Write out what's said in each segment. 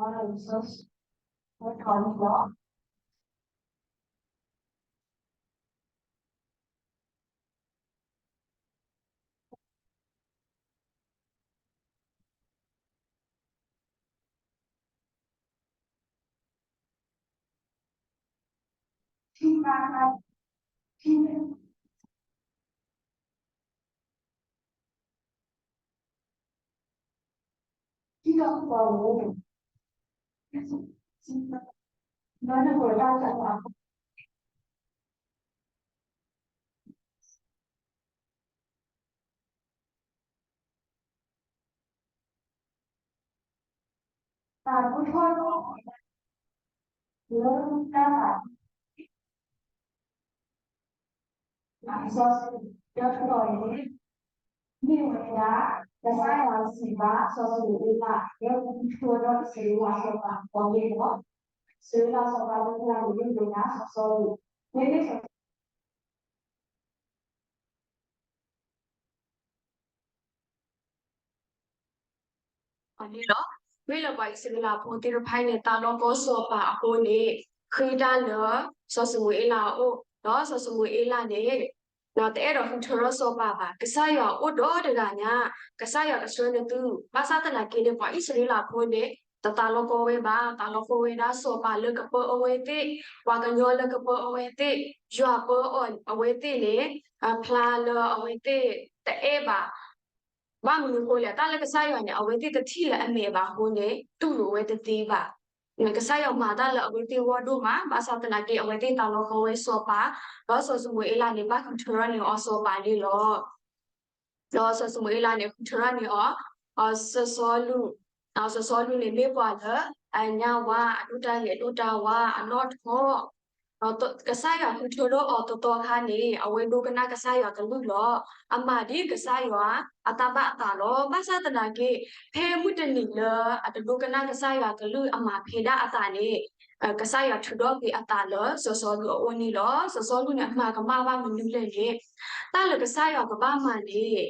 စီၤၡမူၤအ့လး မ့ၢ်ဝဲဒၣ် ကစၢ်ယွၤစံးဘၣ်စီၤၡမူၤအ့လး လၢဃုထၢထီၣ် အံၣ်စရ့လးစီၤပၤအဂီၢ်န့ၣ်လီၤ. အံၣ်စရ့လးစီၤပၤလၢညါန့ၣ် မ့ၢ်ဝဲဒၣ်စီၤစီလူး, မ့မ့ၢ်စီၤ န့ၣ်လီၤ. မ့ၢ်လၢပှၤအံၣ်စရ့လးဖိသ့ၣ်တဖၣ်န့ၣ် သးလီကီစီၤပၤအဃိန့ၣ် ဃ့တၢ်လၢ စီၤၡမူၤအ့လးအအိၣ်, ဒီးစီၤၡမူၤအ့လးန့ၣ် တအဲၣ်ဒိးဃုထၢထီၣ်စီၤပၤဘၣ်. ကစၢ်ယွၤအိၣ်ဒီးတဂၤညါ, ကစၢ်ယွၤကဆှၢန့ၢ်သု, ဘၣ်ဆၣ်သနာ်က့န့ၣ် ပှၤအံၣ်စရ့လးဖိန့ၣ် တသးလီကီဝဲဘၣ်, သးလီကီဝဲဒၣ်စီၤပၤလၢကပၢအဝဲသ့ၣ်, ပှၤကညီလၢကပၢအဝဲသ့ၣ်, ယွၤပၢအီၤအဝဲသ့ၣ်န့ၣ် ဖျါလၢအဝဲသ့ၣ်တအဲၣ်ဘၣ်. ဘၣ်မနုၤအဃိလဲၣ်, တၢ်လၢကစၢ်ယွၤန့ၣ် အဝဲသ့ၣ်တထံၣ်လၢအမဲာ်ဘၣ်အဃိန့ၣ် တူၢ်လိာ်ဝဲတသ့ဘၣ်. ကစၢ်ယွၤမၤတၢ်လၢအဝဲသ့ၣ်ဂီၢ်ဒိၣ်မး, ဘၣ်ဆၣ်သနာ်က့ အဝဲသ့ၣ်သးလီကီဝဲစီၤပၤ, ဒီးစီၤၡမူၤအ့လးန့ၣ် ဘၣ်ဃုထၢထီၣ်န့ၢ်အီၤစီၤပၤန့ၣ်လီၤ. ဒီးစီၤၡမူၤအ့လးန့ၣ် ဃုထၢထီၣ်န့ၢ်အီၤ စီၤစီလူး, စီၤစီလူးန့ၣ် မ့ၢ်ပှၤလၢအညၣ်ဝါ, အဒိၣ်တၢ်ဂဲၤဒိၣ်တၢ်ဝါ, အနီၣ်ထီၣ်, ကစၢ်ယွၤဃုထၢထီၣ်အီၤသီသီခါန့ၣ် အဝဲဒိကနၣ်ကစၢ်ယွၤကလုၢ်လီၤ. အမၤဒ်ကစၢ်ယွၤအတၢ်ဘၣ်အသးလီၤ. ဘၣ်ဆၣ်သနာ်က့ ဖဲမုၢ်တနံၤလၢအတဒိကနၣ်ကစၢ်ယွၤကလုၢ် အမၤဖဲဒၣ်အသးန့ၣ် ကစၢ်ယွၤထုးထီၣ်ကွံာ်အသးလၢစီၤစီလူးအအိၣ်န့ၣ်လီၤ. စီၤစီလူးန့ၣ် အမၤကမၣ်ဘၣ်မနုၤလဲၣ်န့ၣ်, တၢ်လၢကစၢ်ယွၤကဘၣ်မၤန့ၣ်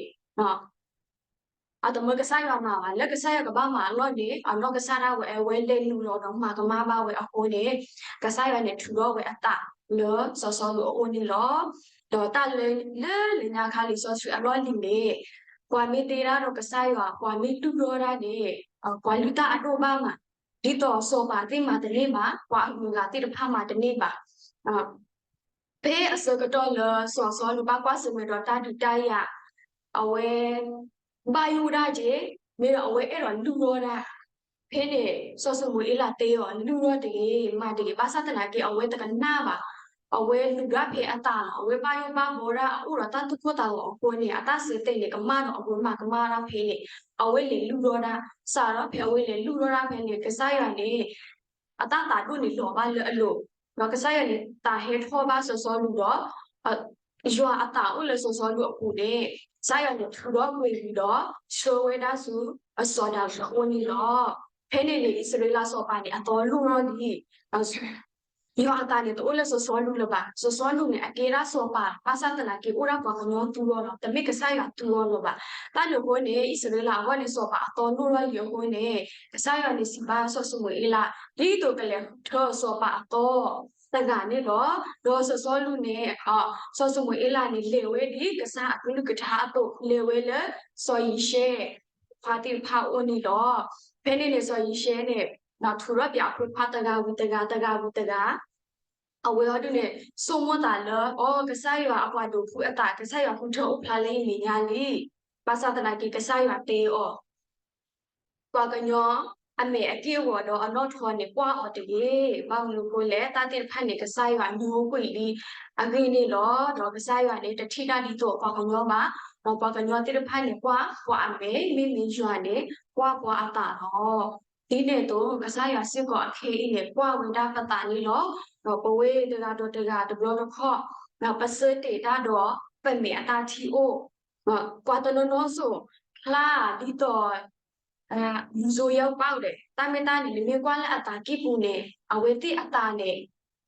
အတမၢကစၢ်ယွၤမၤဘၣ်. လၢကစၢ်ယွၤကဘၣ်မၤအလီၢ်န့ၣ် အနီၢ်ကစၢ်ဒၣ်ဝဲအဝဲလဲၤနုာ်လီၤဒီးမၤကမၣ်ဘၣ်ဝဲအဃိန့ၣ် ကစၢ်ယွၤန့ၣ်ထုးထီၣ်ဝဲအသးလၢစီၤစီလူးအအိၣ်န့ၣ်လီၤ. ဒီးတၢ်လၢ လၢလၢညါခါလံာ်စီဆှံအလီၢ်လံၤန့ၣ် ပှၤမ့ၢ်တဲတၢ်ဒီးကစၢ်ယွၤ ပှၤမ့ၢ်တူၢ်လိာ်တၢ်န့ၣ် ပှၤလုၢ်တၢ်အဒိၣ်ဘၣ်မး, ဒ်သိးစီၤပၤသ့ၣ်မၤတန့ၢ်ဘၣ်, ပှၤအမုၢ်ဂၤသ့ၣ်တဖၣ်မၤတန့ၢ်ဘၣ်. ဖဲအဆၢကတီၢ်လၢစီၤစီလူးဘၣ်ကွၢ်ဆၢၣ်မဲာ်ဒီးတၢ်ဒုးတၢ်ယၤ, အဝဲ ဘၣ်ယိၣ်ဒၣ်က့ၤ, မ့ၢ်ဒီးအဝဲအဲၣ်ဒိးလုၢ်ထီၣ်ဒၣ်. ဖဲန့ၣ် စီၤၡမူၤအ့လးတဲအီၤ လုၢ်ထီၣ်တဂ့ၤ, မၤတဂ့ၤ, ဘၣ်ဆၣ်သနာ်က့ အဝဲတကနၣ်ဘၣ်. အဝဲလူၤဒၣ်ဖဲအသးလီၤ. အဝဲဘၣ်ယိၣ်ဘၣ်ဘီဒၣ် အအိၣ်ဒီးတၢ်သူၣ်ကိၢ်သးဂီၤအဃိန့ၣ် အတၢ်စံးသ့ၣ်န့ၣ် ကမၣ်ဒီးအဝဲမၤကမၣ်ဒၣ်ဖဲန့ၣ် အဝဲလဲၤလုၢ်ထီၣ်ဒၣ်. စးထီၣ်ဖဲအဝဲလဲၤလုၢ်ထီၣ်ဒၣ်ဖဲန့ၣ် ကစၢ်ယွၤန့ၣ် အတၢ်သးဒိၣ်န့ၣ်လီၤဘၣ်လၢအလိၤ, ဒီးကစၢ်ယွၤန့ၣ် သးဟဲထီၣ်ဘၣ်စီၤစီလူးဒီး ယွၤအသးအိၣ်လၢစီၤစီလူးအပူၤန့ၣ် ကစၢ်ယွၤန့ၣ်ထုးထီၣ်ကွံာ်ဝံၤဒီး ဆှၢဝဲဒၣ်ဆူစီၤဒၤဝံးအအိၣ်န့ၣ်လီၤ. ဖဲန့ၣ်န့ၣ် အံၣ်စရ့လးစီၤပၤန့ၣ် အသီလိၣ်ထီၣ်လံ. ယွၤအသးန့ၣ် တအိၣ်လၢစီၤစီလူးလၢၤဘၣ်. စီၤစီလူးန့ၣ် အကဲဒၣ်စီၤပၤ ဘၣ်ဆၣ်သနာ်က့ အိၣ်ဒၣ်ပှၤကညီသူအီၤလီၤ. တမ့ၢ်ကစၢ်ယွၤသူအီၤလၢၤဘၣ်. တၢ်န့ၣ်အဃိန့ၣ် အံၣ်စရ့လးအဂီၢ်န့ၣ် စီၤပၤအသီလိၣ်ထီၣ်လံအဃိန့ၣ် ကစၢ်ယွၤန့ၣ်စံးဘၣ်စီၤၡမူၤအ့လး ဒ်သိးကလဲၤဃုထၢစီၤပၤအသီတဂၤန့ၣ်လီၤ. ဒီးစီၤစီလူးန့ၣ် စီၤၡမူၤအ့လးန့ၣ် လဲၤဝဲဒ်ကစၢ်အကလုၢ်ကထါအသိး လဲၤဝဲလၢစီၤယံၤၡဲ ဖိခွါသ့ၣ်တဖၣ်အအိၣ်န့ၣ်လီၤ. ဖဲန့ၣ်န့ၣ် စီၤယံၤၡဲန့ၣ် ထုးထီၣ်ပၠးအဖိခွါတဂၤဝံၤတဂၤ တဂၤဝံၤတဂၤ အဝဲအီၤဒုးန့ၣ် ဆိကမိၣ်သးလၢ အိ ကစၢ်ယွၤအပှၤဒိးဖုအသး ကစၢ်ယွၤဃုထၢအိၣ်ဖျါလၢယမဲာ်ညါလံ. ဘၣ်ဆၣ်သနာ်က့ ကစၢ်ယွၤတဲအီၤ ပှၤကညီအမဲာ်အက့ၢ်အဂီၤဒီးအနီၣ်ထီန့ၣ် ကွၢ်အီၤတဂ့ၤ. ဘၣ်မနုၤအဃိလဲၣ်, တၢ်သ့ၣ်တဖၣ်န့ၣ် ကစၢ်ယွၤညိကွံာ်လံအဂ့ၢ်န့ၣ်လီၤ. ဒီးကစၢ်ယွၤန့ၣ် တထံၣ်တၢ်ဒ်သိးပှၤကညီဘၣ်, ဒီးပှၤကညီသ့ၣ်တဖၣ်န့ၣ် ကွၢ်ပှၤအမဲာ်, မ့မ့ၢ်ယွၤန့ၣ် ကွၢ်ပှၤအသးလီၤ. ဒ်န့ၣ်အသိး ကစၢ်ယွၤစ့ၢ်ကီးအခဲအံၤန့ၣ် ကွၢ်ဝဲဒၣ်ပသးန့ၣ်လီၤ. ဒီးပဝဲတဂၤဒီးတဂၤတဘျီတခီၣ် ပဆၢတဲာ်တၢ်ဒီးပမဲာ်အတၢ်ထံၣ်အိၣ် ပှၤတနီၤနီၤစိၤ ဖျါဒ်သိး လူၤစိယဲပာ်အိၣ်ဒီး တၢ်မ့ၢ်တၢ်န့ၣ် နမ့ၢ်ကွၢ်လၢအသးကံၢ်ပူၤန့ၣ် အဝဲသ့ၣ်အသးန့ၣ်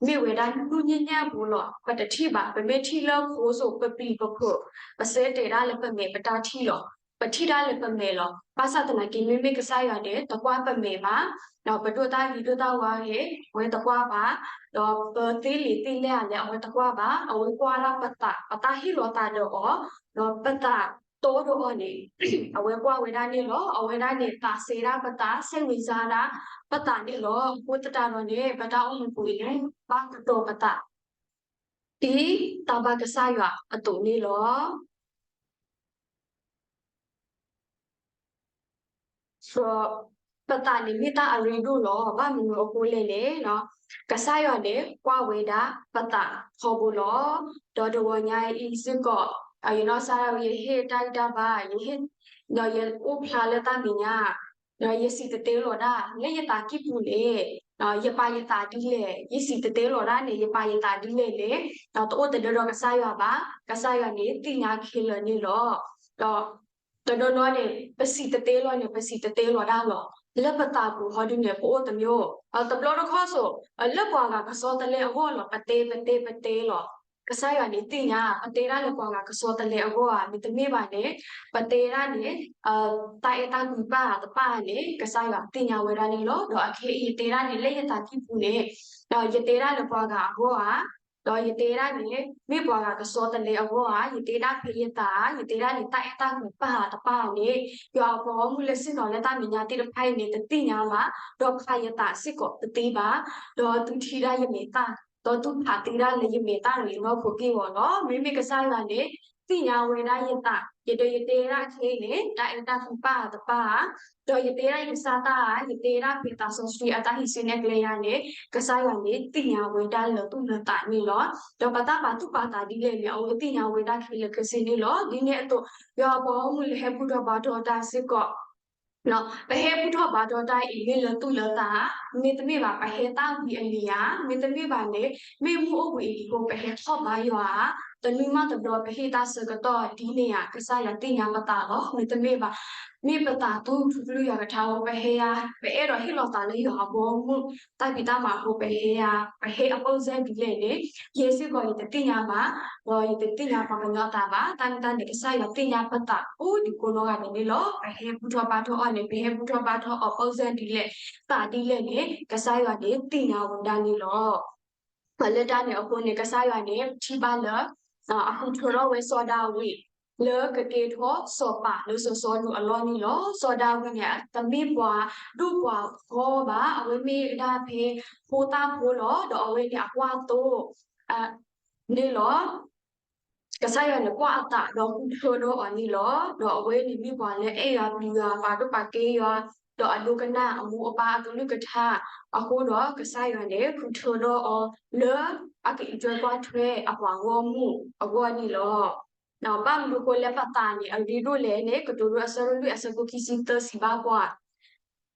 မ့ၢ်ဝဲဒၣ်နူၢ်နူၢ်ညံၣ်ညံၣ်ပူၤလီၤ. ပတထံၣ်ဘၣ်, ပမ့ၢ်ထံၣ်လၢခိစိၤ ပပျံၤပဖုး, ပဆၢတဲာ်ဒၣ်လၢပမဲာ်ပတၢ်ထံၣ်လီၤ. ပထံၣ်တၢ်လၢပမဲာ်လီၤ. ဘၣ်ဆၣ်သနာ်က့ မ့မ့ၢ်ကစၢ်ယွၤန့ၣ် တကွၢ်ပမဲာ်ဘၣ်, ဒီးပဒိၣ်တၢ်ဂ့ၤဒိၣ်တၢ်ဝါဂ့ၤ အဝဲတကွၢ်ဘၣ်, ဒီးပသ့လံာ်သ့လဲၢ်ဧါလဲၣ် အဝဲတကွၢ်ဘၣ်, အဝဲကွၢ်ဒၣ်ပသး, ပတၢ်ဟ့ၣ်လီၤသးဒီးအီၤ, ဒီးပသးတီဒီးအီၤန့ၣ် အဝဲကွၢ်ဝဲဒၣ်န့ၣ်လီၤ. အဝဲဒၣ်န့ၣ် သးစဲဒၣ်ပသး, စဲဝံၤစါဒၣ်ပသးန့ၣ်လီၤ. အဃိသတးဒီးန့ၣ် ပတၢ်အိၣ်မူပူၤအံၤန့ၣ် ဘၣ်ကတီၤပသး ဒ်တၢ်ဘၣ်ကစၢ်ယွၤအသိးန့ၣ်လီၤ. ဒီးပသးန့ၣ်မ့ၢ်တၢ်အရ့ဒိၣ်လီၤ. ဘၣ်မနုၤအဃိလဲၣ်န့ၣ်, ကစၢ်ယွၤန့ၣ် ကွၢ်ဝဲဒၣ်ပသးထီဘိလီၤ. ဒီးတဂီၤညါအံၤစ့ၢ်ကီး ယနီၢ်ကစၢ်ဒၣ်ဝဲ ယဟ့ၣ်တၢ်ဂံၢ်တၢ်ဘါ, ယဟ့ၣ်, ဒီးယအိၣ်ဖျါလၢတၢ်မဲာ်ညါ, ဒီးယစံၣ်တဲၤတဲလီၤဒၣ် လၢယသးကံၢ်ပူၤန့ၣ် ယပာ်ယသးဒ်လဲၣ်, ယစံၣ်တဲၤတဲလီၤဒၣ်န့ၣ် ယပာ်ယသးဒ်လဲၣ်န့ၣ်, ဒီးတအိၣ်တဒၢဒီးကစၢ်ယွၤဘၣ်. ကစၢ်ယွၤန့ၣ်သ့ၣ်ညါခဲလၢာ်န့ၣ်လီၤ. ဒီးတနီၤနီၤန့ၣ် ပစံၣ်တဲၤတဲလီၤန့ၣ် ပစံၣ်တဲၤတဲလီၤဒၣ်လီၤ. လၢပသးပူၤဟီဒုန့ၣ် ပအိၣ်တမျိုး, တဘျီတခီၣ်စိ လၢပှၤဂၤကစီတလဲအဂီၢ်လီၤ ပတဲ ပတဲ ပတဲလီၤ. ကစၢ်ယွၤန့ၣ်သ့ၣ်ညါ ပတဲဒၣ်လၢပှၤဂၤကစီတလဲအဂီၢ်ဧါ, မ့တမ့ၢ်ဘၣ်န့ၣ် ပတဲဒၣ်န့ၣ် တၢ်အဲၣ်တၢ်ကွံပာ်တပာ်န့ၣ် ကစၢ်ယွၤသ့ၣ်ညါဝဲဒၣ်န့ၣ်လီၤ. ဒီးအခဲအံၤယတဲဒၣ်န့ၣ် လၢယသးကံၢ်ပူၤန့ၣ် ဒီးယတဲဒၣ်လၢပှၤဂၤအဂီၢ်ဧါ, ဒီးယတဲဒၣ်န့ၣ် မ့ၢ်ပှၤဂၤကစီတလဲအဂီၢ်ဧါ, ယတဲဒၣ်ဖဲယသးဧါ, ယတဲဒၣ်န့ၣ် တၢ်အဲၣ်တၢ်ကွံပာ်တပာ်န့ၣ် ယွၤအပှၤဂီၢ်မုၢ်လၢဆ့ၣ်နီၤလၢတၢ်မဲာ်ညါသ့ၣ်တဖၣ်အံၤန့ၣ် တသ့ၣ်ညါဘၣ်, ဒီးဖးယသးစ့ၢ်ကီးတသ့ဘၣ်, ဒီးသုထံၣ်ဒၣ်ယမဲာ်သၣ်, ဒီးသုဖးသ့ဒၣ်လၢယမဲာ်သၣ်ဒီးယနီၢ်ခိက့ၢ်ဂီၤလီၤ. မ့မ့ၢ်ကစၢ်ယွၤန့ၣ် သ့ၣ်ညါဝဲဒၣ်ယသး, ယဒီးယတဲဒၣ်ခဲအံၤန့ၣ် တၢ်အဲၣ်တၢ်ကွံပာ်တပာ်ဧါ, ဒီးယတဲဒၣ်ယကစၢ်တၢ်ဧါ, ယတဲဒၣ်ဖဲသးစီဆှံအတၢ်ဟံးစုနဲၣ်ကျဲယၤန့ၣ် ကစၢ်ယွၤန့ၣ် သ့ၣ်ညါဝဲဒၣ်လၢသူၣ်လၢသးန့ၣ်လီၤ. ဒီးပတၢ်ပာ်သူၣ်ပာ်သးဒ်လဲၣ်န့ၣ် အဝဲသ့ၣ်ညါဝဲဒၣ်ခဲလၢာ်ခဲဆ့န့ၣ်လီၤ. ဒ်န့ၣ်အသိး ယွၤအပှၤဂီၢ်မုၢ်လၢဟဲဘူၣ်ထီၣ်ဘါထီၣ်တၢ်စ့ၢ်ကီး ပဟဲဘူၣ်ထီၣ်ဘါထီၣ်တၢ်အံၤ မ့ၢ်လၢသူၣ်လၢသး, မ့တမ့ၢ်ဘၣ် ပဟဲတၢ်ဝံၤအနံၤဧါ, မ့တမ့ၢ်ဘၣ်န့ၣ် မ့ၣ်အူအူကွံာ်အံၤအဃိ ပဟဲထီၣ်ဘါယွၤဧါ, တနွံမးတဘျီ ပဟ့ၣ်တၢ်ဆၢကတီၢ်ဒ်န့ၣ်ဧါ, ကစၢ်ယွၤသ့ၣ်ညါပသးလီၤ. မ့တမ့ၢ်ဘၣ် မ့ၢ်ပသးသူၣ်ထူကလုၢ်ယွၤကထါအဃိ ပဟဲဧါ, ပအဲၣ်ဒိးဟ့ၣ်လီၤသးလၢယွၤအဘီအမုၢ် တၢ်ဖံးတၢ်မၤအဃိ ပဟဲဧါ, ပဟဲအပိၢ်စၢ်ဒ်လဲၣ်န့ၣ် ယဲစ့ၢ်ကီးယတသ့ၣ်ညါဘၣ်, ဒီးယတသ့ၣ်ညါပှၤကညီသးဘၣ်. တၢ်န့ၣ်တၢ်န့ၣ် ကစၢ်ယွၤသ့ၣ်ညါပသးအိၣ်ဒံးကိးနီၢ်ဂၤဒဲးန့ၣ်လီၤ. ပဟဲဘူၣ်ထီၣ်ဘါထီၣ်အီၤန့ၣ် ပဟဲဘူၣ်ထီၣ်ဘါထီၣ်အီၤပိၢ်စၢ်ဒ်လဲၣ် သးဒ်လဲၣ်န့ၣ် ကစၢ်ယွၤန့ၣ်သ့ၣ်ညါဝဲဒၣ်န့ၣ်လီၤ. လၢတၢ်န့ၣ်အဃိန့ၣ် ကစၢ်ယွၤန့ၣ် ပထံၣ်ဘၣ်လၢ အဃုထၢထီၣ်ဝဲစီၤဒၤဝံး လၢကကဲထီၣ်စီၤပၤလၢစီၤစီလူးအလီၢ်န့ၣ်လီၤ. စီၤဒၤဝံးန့ၣ် တမ့ၢ်ပှၤဒိၣ်ပှၤထီဘၣ်, အဝဲမ့ၢ်ဝဲဒၣ်ဖဲဖိသၣ်ဖိလီၤ. ဒီးအဝဲန့ၣ်အကွၢ်သိ န့ၣ်လီၤ. ကစၢ်ယွၤန့ၣ်ကွၢ်အသးဒီးဃုထၢထီၣ်အီၤန့ၣ်လီၤ. ဒီးအဝဲန့ၣ်မ့ၢ်ပှၤလၢအဲၣ်ယွၤပျံၤယွၤ ပာ်ဒိၣ်ပာ်ကဲယွၤ ဒီးအဒိကနၣ်အမိၢ်အပၢ်အကလုၢ်ကထါအဃိဒီး ကစၢ်ယွၤန့ၣ် ဃုထၢထီၣ်အီၤလၢအကအံးထွဲကွၢ်ထွဲအပှၤဂီၢ်မုၢ်အဂီၢ်န့ၣ်လီၤ. ဘၣ်မနုၤအဃိလၢပသးန့ၣ် အရ့ဒိၣ်လဲၣ်န့ၣ် ကတိၤဒိအဆၢဒိၣ်လွံၢ်အဆၢဖိခံဆံသၢစံးဘၣ်ပှၤ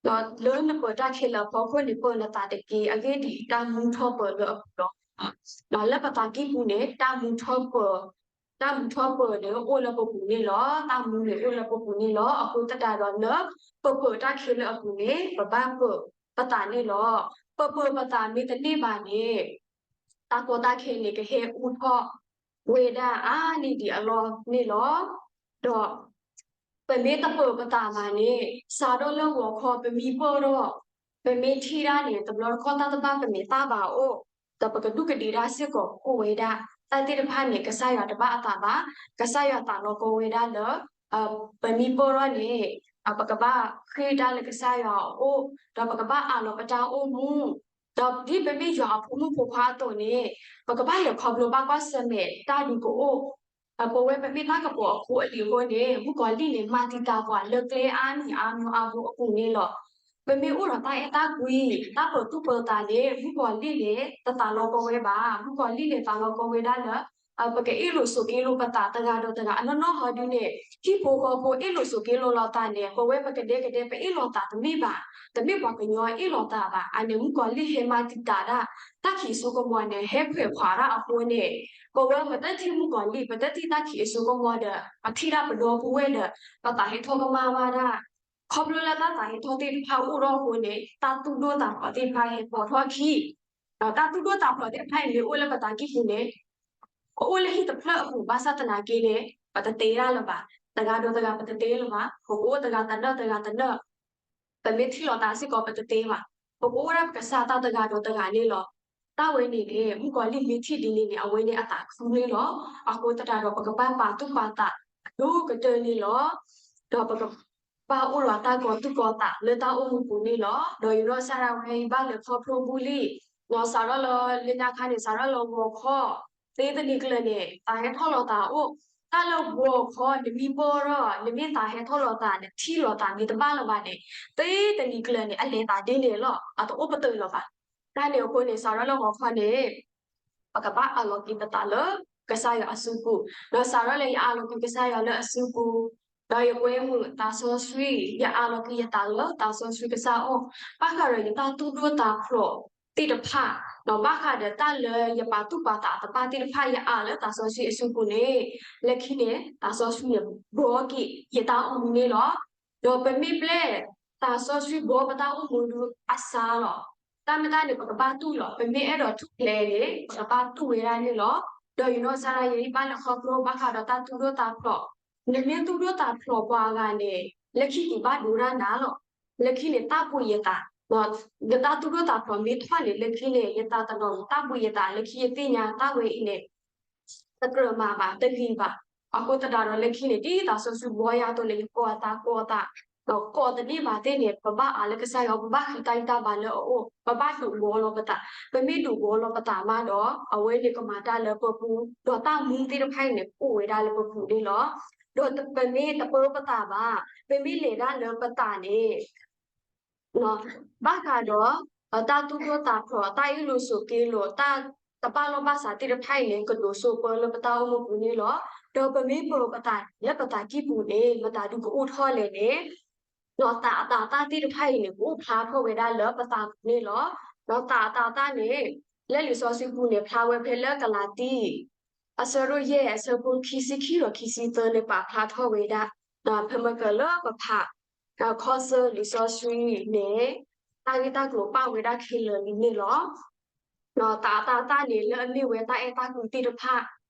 ဒီးလၢနပၢၤတၢ်ခဲလၢာ်အဖီခိၣ်န့ၣ် ပၢၤနသးတက့ၢ်. အဂ့ၢ်ဒ်အံၤ, တၢ်မူထီၣ်ပၢၤလၢအပူၤလီၤ. လၢပသးကံၢ်ပူၤန့ၣ် တၢ်မူထီၣ်ပၢၤ, တၢ်မူထီၣ်ပၢၤန့ၣ် အိၣ်လၢပပူၤန့ၣ်လီၤ. တၢ်မူန့ၣ်အိၣ်လၢပပူၤန့ၣ်လီၤ. အဃိသတးဒီးလၢ ပပၢၤတၢ်ခဲလၢာ်အပူၤန့ၣ် ပဘၣ်ပၢၤပသးန့ၣ်လီၤ. ပပၢၤပသးမ့ၢ်တန့ၢ်ဘၣ်န့ၣ် တၢ်ကီတၢ်ခဲန့ၣ် ကဟဲအိၣ်ထီၣ်ဝဲဒၣ်အါန့ၢ်ဒံးအလီၢ်န့ၣ်လီၤ. ဒီး ပမ့ၢ်တပၢၤပသးဘၣ်န့ၣ် စးထီၣ်လၢဂီၤခီ ပမံပၢၢ်ထီၣ်, ပမ့ၢ်ထံၣ်ဒၣ်န့ၣ် တဘျီတခီၣ်တၢ်တဘၣ် ပမဲာ်သၣ်ဘၣ်အိၣ်, ဒီးပကဒူးကဒ့ဒၣ်စ့ၢ်ကီးအိၣ်ဝဲဒၣ်. တၢ်သ့ၣ်တဖၣ်န့ၣ် ကစၢ်ယွၤတဘၣ်အသးဘၣ်. ကစၢ်ယွၤသးလီကီဝဲဒၣ်လၢ ပမံပၢၢ်ထီၣ်န့ၣ် ပကဘၣ်ဃ့တၢ်လၢကစၢ်ယွၤအအိၣ်, ဒီးပကဘၣ်အးလီၤပတၢ်အိၣ်မူ, ဒီးဒ်ပမ့ၢ်ယွၤအဖိမုၣ်ဖိခွါအသိးန့ၣ် ပကဘၣ်လဲၤခီဖျိဘၣ်ကွၢ်ဆၢၣ်မဲာ်တၢ်ဒုးကအိၣ်, ပဝဲပမ့ၢ်တၢ်ကပီၤအဖိအလံၤအဃိန့ၣ် မုၣ်ကီၤလံၢ်န့ၣ် မၤတံာ်တာ်ပှၤလၢကျဲအါနံၣ်အါမံၤအါဘိအပူၤန့ၣ်လီၤ. ပမ့ၢ်အိၣ်ဒီးတၢ်အဲၣ်တၢ်ကွံ တၢ်ပၢၤသူၣ်ပၢၤသးန့ၣ် မုၣ်ကီၤလံၢ်န့ၣ် တသးလီကီဝဲဘၣ်. မုၣ်ကီၤလံၢ်န့ၣ် သးလီကီဝဲဒၣ်လၢ ပကအ့ၣ်လိာ်ဆိးက့လိာ်ပသးတဂၤဒီးတဂၤ အနီၢ်နီၢ်ဟီဒုန့ၣ် ဟံၣ်ဖိဃီဖိအ့ၣ်လိာ်ဆိးက့လိာ်လိာ်သးန့ၣ် ပဝဲပကဒဲကဒဲပအ့ၣ်လိာ်သးတမ့ၢ်ဘၣ်, တမ့ၢ်ပှၤကညီအ့ၣ်လိာ်သးဘၣ်. အန့ၣ် မုၣ်ကီၤလံၢ်ဟဲမၤတံာ်တာ်ဒၣ် တၢ်ခံးစိကမီၤန့ၣ် ဟဲခွဲးခွးတၢ်အဃိန့ၣ် ပဝဲပတထံၣ်မုၣ်ကီၤလံၢ် ပတထံၣ်တၢ်ခံးအစိကမီၤဒီး ပထံၣ်ဒၣ်ပဒီပုၢ်ဝဲၢ်ဒီး ပသးဟဲထီၣ်ကမၣ်ဘၣ်ဒၣ်. ခီဖျိလၢတၢ်သးဟဲထီၣ်သ့ၣ်တဖၣ်အိၣ်ထီၣ်အဃိန့ၣ် တၢ်သူၣ်ဒိၣ်သးဖျိးသ့ၣ်တဖၣ်ဟဲပိာ်ထီၣ်ခံ ဒီးတၢ်သူၣ်ဒိၣ်သးဖျိးသ့ၣ်တဖၣ်အံၤမ့ၢ်အိၣ်လၢပသးကံၢ်ပူၤန့ၣ် ကအိၣ်လၢဟံၣ်တဖျၢၣ်အပူၤ ဘၣ်ဆၣ်သနာ်က့န့ၣ် ပတတဲဒၣ်လၢၤဘၣ်. တဂၤဒီးတဂၤပတတဲလၢၤဘၣ်, ပကအိၣ်တဂၤတနၢၣ်တဂၤတနၢၣ်, ပမ့ၢ်ထံၣ်လိာ်သးစ့ၢ်ကီးပတတဲဘၣ်, ပကအိၣ်ဒၣ်ပကစၢ်တၢ်တဂၤဒီးတဂၤန့ၣ်လီၤ. တၢ်ဝဲန့ၣ်န့ၣ် မုၣ်ကီၤလံၢ်မ့ၢ်ထံၣ်ဒ်န့ၣ်န့ၣ် အဝဲန့ၣ်အသးခုန့ၣ်လီၤ. အဃိသတးဒီး ပကဘၣ်ပာ်သူၣ်ပာ်သးအဒိၣ်ကတၢၢ်န့ၣ်လီၤ. ဒီးပကဘၣ်အိၣ်ဒီးတၢ်ကီၤသူၣ်ကီၤသးလၢတၢ်အိၣ်မူပူၤန့ၣ်လီၤ. ဒီးယနီၢ်ကစၢ်ဒၣ်ဝဲအံၤဘၣ်လဲၤခီဖျိဘူၣ်လံ, စးထီၣ်လၢလၢညါခါန့ၣ် စးထီၣ်လၢဂီၤခီ, သ့တနံၤကျၢၤန့ၣ် သးဟဲထီၣ်လီၤသးအိၣ်, တၢ်လၢဂီၤခီ နမံဘီထီၣ် နမ့ၢ်သးဟဲထီၣ်လီၤသး နထံၣ်လိာ်သးမ့ၢ်တဘၣ်လၢၤဘၣ်န့ၣ်, သ့တနံၤကျၢၤန့ၣ် အလဲၤသးဒ်န့ၣ်လီၤ, အတအိၣ်ပတုာ်လၢၤဘၣ်. တၢ်န့ၣ်အဃိန့ၣ် စးထီၣ်လၢဂီၤခီန့ၣ် ပကဘၣ်အးလီၤက့ၤပသးလၢကစၢ်ယွၤအစုပူၤ, ဒီးစးထီၣ်လၢယအးလီၤက့ၤကစၢ်ယွၤလၢအစုပူၤ, ဒီးယကွဲမုာ်သးစီဆှံ, ယအးလီၤက့ၤယသးလၢသးစီဆှံကစၢ်အအိၣ်, ဘၣ်ဃးဒီးယတၢ်သူၣ်ဒိၣ်သးဖျိးသ့ၣ်တဖၣ်, ဒီးဘၣ်ဃးဒီးတၢ်လၢယပာ်သူၣ်ပာ်သးအတဘၣ်သ့ၣ်တဖၣ် ယအးလၢသးစီဆှံအစုပူၤန့ၣ်, လၢခံန့ၣ် သးစီဆှံန့ၣ် ဘှီက့ၤယတၢ်အိၣ်မူန့ၣ်လီၤ. ဒီးပမ့ၢ်ဘျဲၣ်သးစီဆှံဘှီပတၢ်အိၣ်မူဒုးအစါလီၤ. တၢ်မ့ၢ်တၢ်န့ၣ် ပကဘၣ်တူၢ်လီၤ. ပမ့ၢ်အဲၣ်ဒိးထူၣ်ဖျဲးန့ၣ် ပကဘၣ်တူၢ်ဝဲဒၣ်န့ၣ်လီၤ. ဒီးယနီၢ်ကစၢ်ဒၣ်ယဲအံၤဘၣ်လဲၤခီဖျိဘၣ်ဃးဒီးတၢ်သူၣ်ဒိၣ်သးဖျိး, နမ့ၢ်သူၣ်ဒိၣ်သးဖျိးပှၤအဂၤန့ၣ် လၢခံက့ၤဘၣ်ဒိဒၣ်နၤလီၤ. လၢခံန့ၣ် တၢ်ဘှံးယသး, နတၢ်သူၣ်ဒိၣ်သးဖျိးမ့ၢ်ထီၣ်န့ၣ် လၢခံန့ၣ် ယသးတနီၤ တၢ်ဘှံးယသး လၢခံယသ့ၣ်ညါတၢ်ဝဲအံၤန့ၣ် တကြၢးမၤဘၣ် တဂ့ၤဘၣ်. အဃိသတးဒီးလၢခံန့ၣ် ဒ်သးစီဆှံဘှီယၤအသိးန့ၣ် ယကိးအသးကိးအသး, ဒီးကိးတန့ၢ်ဘၣ်သ့ၣ်န့ၣ် ပဘၣ်အးလၢကစၢ်ယွၤ ပဘၣ်ဃ့တၢ်ဂံၢ်တၢ်ဘါလၢအအိၣ်, ပဘၣ်ဒုးဘှီလီၤပသး, ပမ့ၢ်ဒုးဘှီလီၤပသးမးဒီး အဝဲန့ၣ်ကမၤတၢ်လၢပပူၤ, ဒီးတၢ်မူသ့ၣ်တဖၣ်အံၤန့ၣ် ကအိၣ်ဝဲဒၣ်လၢပပူၤန့ၣ်လီၤ. ဒီးပမ့ၢ်တပၢပသးဘၣ်, ပမ့ၢ်လဲၤဒၣ်လၢပသးန့ၣ် ဘၣ်ဃးဒီး တၢ်သူၣ်ဒိၣ်သးဖျိး, တၢ်အ့ၣ်လိာ်ဆိးက့လိာ်, တၢ်တဘၣ်လိာ်ဘၣ်စးသ့ၣ်တဖၣ်အံၤန့ၣ် ကဒိးစိပၢလၢပတၢ်အိၣ်မူပူၤန့ၣ်လီၤ. ဒီးပမ့ၢ်ပၢပသးန့ၣ် လၢပသးကံၢ်ပူၤန့ၣ် မတၤဒုးကအိၣ်ထီၣ်လဲၣ်န့ၣ်, ဒီးသးအသးတၢ်သ့ၣ်တဖၣ်အံၤန့ၣ် ကအိၣ်ဖျါထီၣ်ဝဲဒၣ်လၢပသးပူၤန့ၣ်လီၤ. ဒီးသးအသးတၢ်န့ၣ် လၢလံာ်စီဆှံပူၤန့ၣ် ဖျါဝဲဖဲလၢကလၤတံ အဆၢဒိၣ်ယဲၢ် အဆၢဖိခံဆံခံဒီးခံဆံသၢန့ၣ် ပာ်ဖျါထီၣ်ဝဲဒၣ်, ဖဲမ့ၢ်ကလၢပဖး ခီဆၢလံာ်စီဆှံန့ၣ် တၢ်ဂ့ၢ်တၢ်ကျိၤပာ်ဝဲဒၣ်ခဲလၢာ်လံန့ၣ်လီၤ. ဒီးသးအသးတၢ်န့ၣ် လၢအမ့ၢ်ဝဲတၢ်အဲၣ်တၢ်ကွံသ့ၣ်တဖၣ်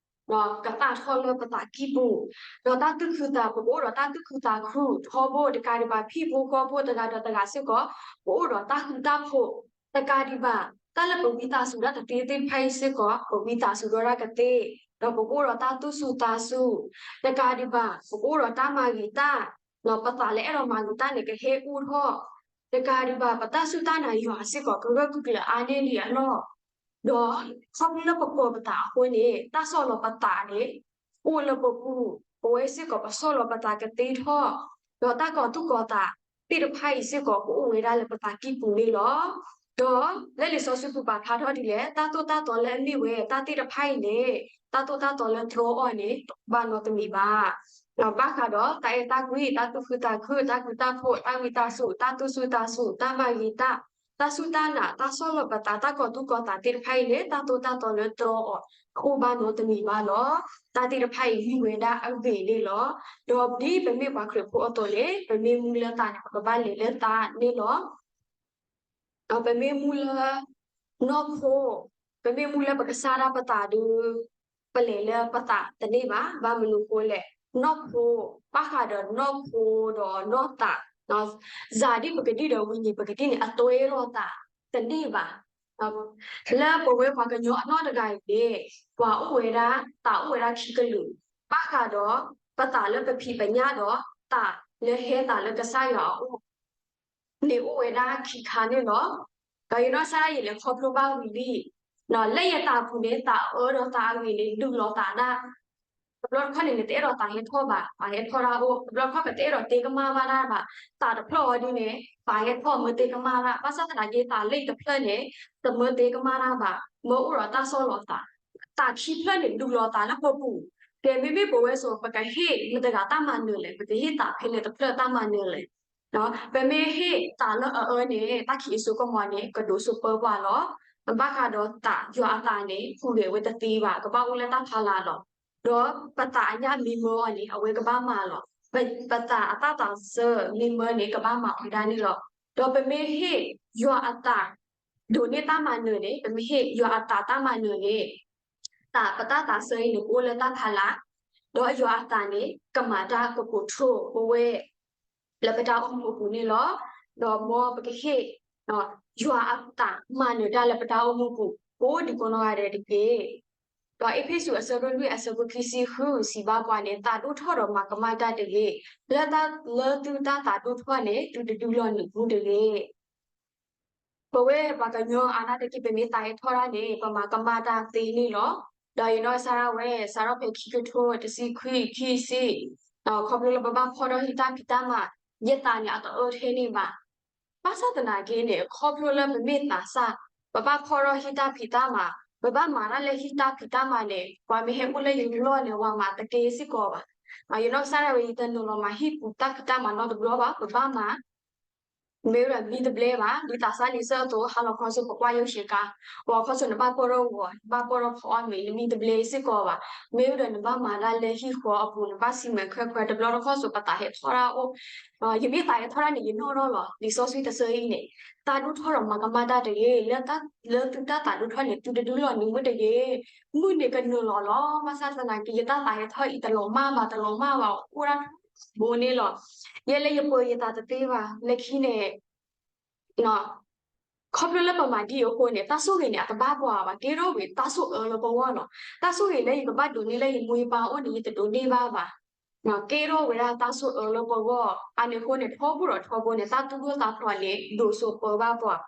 ဒီးကသၣ်ထီၣ်လၢပသးကံၢ်ပူၤ, ဒီးတၢ်သူၣ်ခုသး, ပကအိၣ်ဒီးတၢ်သူၣ်ခုသးခုထီဘိတကးဒံးဘၣ်, ဖံဖိဃီဖိတဂၤဒီးတဂၤစ့ၢ်ကီး ပအိၣ်ဒီးတၢ်ဃူတၢ်ဖိးတကးဒံးဘၣ်, တၢ်လၢပဝံသးစူၤတၢ်တသ့သ့ၣ်တဖၣ်အံၤစ့ၢ်ကီး ပဝံသးစူၤဒီးတၢ်ကသ့, ဒီးပကအိၣ်ဒီးတၢ်သူၣ်စူၤသးစူၤတကးဒံးဘၣ်, ပကအိၣ်ဒီးတၢ်မၤဂ့ၤတၢ်, ဒီးပသးလၢအဲၣ်ဒိးမၤဂ့ၤတၢ်န့ၣ် ကဟဲအိၣ်ထီၣ် တကးဒံးဘၣ်, ပတၢ်စူၢ်တၢ်နာ်ယွၤစ့ၢ်ကီး ကဂၢၢ်ကျၢၤအါန့ၢ်ဒံးအလီၢ်, ဒီးခီဖျိလၢပကိးပသးအဃိန့ၣ် တၢ်ဆီၣ်လီၤပသးန့ၣ် အိၣ်လၢပပူၤ, ပဝဲစ့ၢ်ကီးပဆီၣ်လီၤပသးကသ့ထီၣ်, ဒီးတၢ်ကီၤသူၣ်ကီၤသးသ့ၣ်တဖၣ်အံၤစ့ၢ်ကီး ကအိၣ်ဝဲဒၣ်လၢပသးကံၢ်ပူၤန့ၣ်လီၤ. ဒီးလၢလံာ်စီဆှံပူၤပာ်ဖျါထီၣ်ဒ်လဲၣ်, တၢ်သိၣ်တၢ်သီလၢအမ့ၢ်ဝဲတၢ်သ့ၣ်တဖၣ်အံၤန့ၣ် တၢ်သိၣ်တၢ်သီလၢတြီအီၤန့ၣ် တအိၣ်ဘၣ်နီတမံၤဘၣ်. ဘၣ်ဃးဒီးတၢ်အဲၣ်တၢ်ကွံ, တၢ်သူၣ်ခုသးခု, တၢ်ဃူတၢ်ဖိး, တၢ်ဝံသးစူၤ, တၢ်သူၣ်စူၤသးစူၤ, တၢ်မၤဂ့ၤတၢ်, တၢ်စူၢ်တၢ်နာ်, တၢ်ဆီၣ်လီၤပသး, တၢ်ကီၤသူၣ်ကီၤသးသ့ၣ်တဖၣ်အံၤန့ၣ် တၢ်သိၣ်တၢ်သီလၢတြီအီၤ တအိၣ်ဘၣ်နီတမံၤဘၣ်လီၤ. တၢ်သ့ၣ်တဖၣ်အံၤမ့ၢ်ဝဲဒၣ်အဂ့ၤန့ၣ်လီၤ. ဒီးဒ်ပမ့ၢ်ပှၤခရံာ်ဖိအသိးန့ၣ် ပမ့ၢ်မူလၢသးန့ၣ် ပကဘၣ်လဲၤလၢသးန့ၣ်လီၤ. ဒီးပမ့ၢ်မူလၢနီၢ်ခိ, ပမ့ၢ်မူလၢပကစၢ်ဒၣ်ပသးဒီး ပလဲၤလၢပသးတန့ၢ်ဘၣ်. ဘၣ်မနုၤအဃိလဲၣ်, နီၢ်ခိ, ဘၣ်ဃးဒီးနီၢ်ခိဒီးနီၢ်သး, စၤဒ်ပကဒံဒီးဝံၤန့ၣ် ပကဒံန့ၣ် အတွဲလိာ်သးတန့ၢ်ဘၣ်. လၢပဝဲပှၤကညီအနီၢ်တဂၤအံၤန့ၣ် ပှၤအိၣ်ဝဲဒၣ်, သးအိၣ်ဝဲဒၣ်ခံကလုာ်, ဘၣ်ဃးဒီးပသးလၢပဖံးပညၣ်ဒီး သးလၢဟဲသးလၢကစၢ်ယွၤအအိၣ် န့ၣ်အိၣ်ဝဲဒၣ်ခံခါန့ၣ်လီၤ. ဒီးယနီၢ်ကစၢ်ယလဲၤခီဖျိဘၣ်ဝံၤလံ, လၢယသးပူၤန့ၣ် သးအၢဒီးသးအဂ့ၤန့ၣ် ဒုးလိာ်သးဒၣ်. တဘျီတခီၣ်န့ၣ် နတအဲၣ်ဒိးသးဟဲထီၣ်ဘၣ်, ပှၤဟဲထီၣ်ဒၣ်အိၣ်, တဘျီတခီၣ် ပတအဲၣ်ဒိးတဲကမၣ်ဘၣ်ဒၣ်ဘၣ်, သးတဖျၢၣ်အီၤဒ်န့ၣ် ပှၤဟဲထီၣ်မၢတဲကမၣ်ဒၣ်, ဘၣ်ဆၣ်သနာ်က့ သးလၢအံၤတဖျၢၣ်န့ၣ် တမၢတဲကမၣ်ဒၣ်ဘၣ်, မၢအိၣ်ဒီးတၢ်ဆီၣ်လီၤသး, သးခံဖျၢၣ်န့ၣ် ဒုးလိာ်သးလၢပပူၤ, ကဲမ့မ့ၢ်ပဝဲစိၤ ပကဟ့ၣ်မတၤတဂၤတၢ်မၤနၢၤလဲၣ်, ပကဟ့ၣ်သးဖဲလဲၣ်တဖျၢၣ်တၢ်မၤနၢၤလဲၣ်. ပမ့ၢ်ဟ့ၣ်သးလၢအအၢန့ၣ် တၢ်ခံးအစိကမီၤန့ၣ် ကဒိးစိပၢပှၤလီၤ. ဘၣ်ဃးဒီးသး ယွၤအသးန့ၣ် ဟူးဂဲၤဝဲတသ့ဘၣ်, ကဘၣ်အိၣ်လၢတၢ်ဖီလာ်လီၤ. ဒီးပသးအညၣ်မ့ၢ်မၢအီၤန့ၣ် အဝဲကဘၣ်မၤလီၤ. ပသးအတၢ်သးစၢ်မ့ၢ်မၢန့ၣ် ကဘၣ်မၤဝဲဒၣ်န့ၣ်လီၤ. ဒီးပမ့ၢ်ဟ့ၣ်ယွၤအသး ဒိးန့ၢ်တၢ်မၤနၢၤန့ၣ်, ပမ့ၢ်ဟ့ၣ်ယွၤအသးတၢ်မၤနၢၤန့ၣ် သးပတၢ်သးစၢ်အံၤန့ၣ် ကအိၣ်လၢတၢ်ဖီလာ်, ဒီးယွၤအသးန့ၣ် ကမၤတၢ်ကကိးထိၣ်ပဝဲ လၢပတၢ်အိၣ်မူအပူၤန့ၣ်လီၤ. ဒီးမ်ပကဟ့ၣ် ယွၤအသးမၤနၢၤတၢ်လၢပတၢ်အိၣ်မူပူၤ ကိးဒံကိးနီၢ်ဂၤဒဲးတက့ၢ်. ဒီးအ့းဖ့းစူးအဆၢဒိၣ်လွံၢ်အဆၢဖိခံဆံဃုစံးဘၣ်ပှၤန့ၣ် သးဒိၣ်ထီၣ်ဒီးမၤကမၣ်တၢ်တဂ့ၤ, လၢတၢ် လၢသုတၢ်သးဒိၣ်ထီၣ်န့ၣ် သုတဒုးလီၤနုာ်မူတဂ့ၤ. ပဝဲပှၤကညီအါဒၣ်တက့ၢ် ပမ့ၢ်သးဟဲထီၣ်တၢ်န့ၣ် ပမၤကမၣ်တၢ်သ့န့ၣ်လီၤ. ဒီးယနီၢ်ကစၢ်ဒၣ်ဝဲ စးထီၣ်ဖဲခံကထိတဆံခွံ ခံဆံ, ခီဖျိလၢပဘၣ်ဖီၣ်ထီၣ်ဟံၣ်တၢ်ဖံးတၢ်မၤ, ယသးန့ၣ်အတအၢထဲန့ၣ်ဘၣ်. ဘၣ်ဆၣ်သနာ်က့န့ၣ် ခီဖျိလၢပမ့ၢ်သးစၢ်, ပဘၣ်ဖီၣ်ထီၣ်ဟံၣ်တၢ်ဖံးတၢ်မၤ, ပဘၣ်မၤတၢ်လၢဟံၣ်တၢ်ဖံးတၢ်မၤန့ၣ် ပှၤမ့ၢ်ဟဲအိၣ်လၢယလီၢ်န့ၣ် ပှၤမၤတကဲစ့ၢ်ကီးဘၣ်. ယနီၢ်ကစၢ်ဒၣ်ဝဲ ယတနုာ်လီၤမၤဟံၣ်ပူၤတၢ်ဖံးတၢ်မၤနီတဘျီဘၣ်, ပဘၣ်မၤ မ့ၢ်ဝဲဒၣ်မံတဘျဲဘၣ်, ဒ်သးစၢ်န့ၣ်ဆၢအသိး ဟါလီၤခီဆူပကွၢ်ယိၣ်ဆံးကါ, ပှၤခီဆူနဘၣ်ပီၢ်ထီၣ်ဂီၤ, နဘၣ်ပီၢ်ထီၣ်ဖီအီၣ်မ့ၤ နမံတဘျဲစ့ၢ်ကီးဘၣ်. မ့ၢ်ဝဲဒၣ်နဘၣ်မၤတၢ်လၢဟံၣ်ဃီအပူၤ နဘၣ်စံးမဲာ်ခွဲးခွဲး တဘျီတခီၣ်စိၤ ပသးဟဲထီၣ်တၢ်အိၣ်, ယမ့ၢ်သးဟဲထီၣ်တၢ်န့ၣ် ယနီၣ်ထီၣ်လီၤ. လံာ်စီဆှံတဆၢအံၤန့ၣ် သးဒိၣ်ထီၣ်ဒီးမၤကမၣ်တၢ်တဂ့ၤ, လၢ လၢသုတၢ်သးဒိၣ်ထီၣ်န့ၣ် သုတဒုးလီၤနုာ်မူတဂ့ၤ. မုၢ်န့ၣ်ကနုာ်လီၤလီၤ. ဘၣ်ဆၣ်သနာ်က့ ယတၢ်သးဟဲထီၣ်အံၤ တလီၤမၢ်ဘၣ်, တလီၤမၢ်ဘၣ်, အိၣ်ဒၣ်ဘိန့ၣ်လီၤ. ယဲလၢယပၢၤယသးတသ့ဘၣ်, လၢခံန့ၣ် ခီဖျိလၢပမၤဒ်အံၤအဃိန့ၣ် တၢ်ဆိၣ်ဂ့ၤန့ၣ် အတဘၣ်ပှၤဘၣ်, ကဲထီၣ်ဝဲတၢ်ဆိၣ်အၢလၢပဂီၢ်လီၤ. တၢ်ဆိၣ်ဂ့ၤလၢယကဘၣ်ဒိးန့ၢ်လၢယမိၢ်ယပၢ်အအိၣ်န့ၣ် ယတဒိးန့ၢ်ဘၣ်ဘၣ်. ကဲထီၣ်ဝဲဒၣ်တၢ်ဆိၣ်အၢလၢပဂီၢ်, အန့ၣ်အဃိန့ၣ် ထီဘိဒီးထီဘိန့ၣ် တၢ်သူၣ်ဒိၣ်သးဖျိးန့ၣ် ဒိၣ်စိပၢဘၣ်ပှၤ.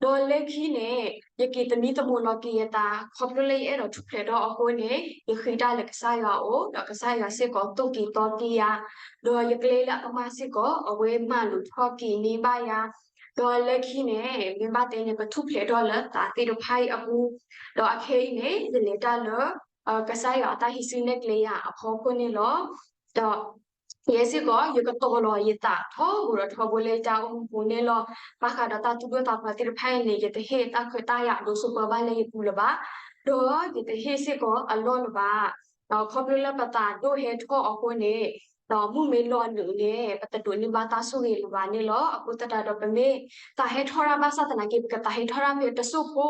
ဒီးလၢခံန့ၣ် ယက့ၤသမံသမိးလီၤက့ၤယသး ခီဖျိလၢယအဲၣ်ဒိးထူၣ်ဖျဲးထီၣ်အဃိန့ၣ် ယဃ့တၢ်လၢကစၢ်ယွၤအအိၣ်, ဒီးကစၢ်ယွၤစ့ၢ်ကီးသိၣ်က့ၤသီက့ၤယၤ, ဒီးယကျဲလၢအကမၣ်စ့ၢ်ကီး အဝဲမၤလိာ်ထီၣ်က့ၤန့ၢ်ဘၣ်ယၤ, ဒီးလၢခံန့ၣ် မ့ၢ်ဘၣ်တဲန့ၣ် ပထူၣ်ဖျဲးထီၣ်လၢသးသ့ၣ်တဖၣ်အံၤအပူၤ, ဒီးအခဲအံၤန့ၣ် ယလဲၤတၢ်လၢ ကစၢ်ယွၤအတၢ်ဟံးစုနဲၣ်ကျဲယၤအဖီခိၣ်န့ၣ်လီၤ. ဒီး ယဲစ့ၢ်ကီး ယကတီၤလီၤယသးထီဘိဒီးထီဘိလၢယတၢ်အိၣ်မူပူၤန့ၣ်လီၤ. ဘၣ်ဃးဒီးတၢ်သူၣ်ဒိၣ်သးဖျိးသ့ၣ်တဖၣ်အံၤန့ၣ် ယတဟ့ၣ်တၢ်ခွဲးတၢ်ယာ်ဒိၣ်စိပၢဘၣ်လၢယပူၤလၢၤဘၣ်, ဒီးယတဟ့ၣ်စ့ၢ်ကီးအလီၢ်လၢၤဘၣ်. ဒီးခီဖျိလၢပသးဒိၣ်ဟဲထီၣ်အဃိန့ၣ် ဒီးမုၢ်မ့ၢ်လီၤနုာ်န့ၣ် ပတဒိးန့ၢ်ဘၣ်တၢ်ဆိၣ်ဂ့ၤလၢၤဘၣ်န့ၣ်လီၤ. အဃိသတးဒီး ပမ့ၢ်သးဟဲထီၣ်တၢ်ဘၣ်ဆၣ်သနာ်က့ ပကသးဟဲထီၣ်တၢ်ဖဲတစိၢ်ဖိ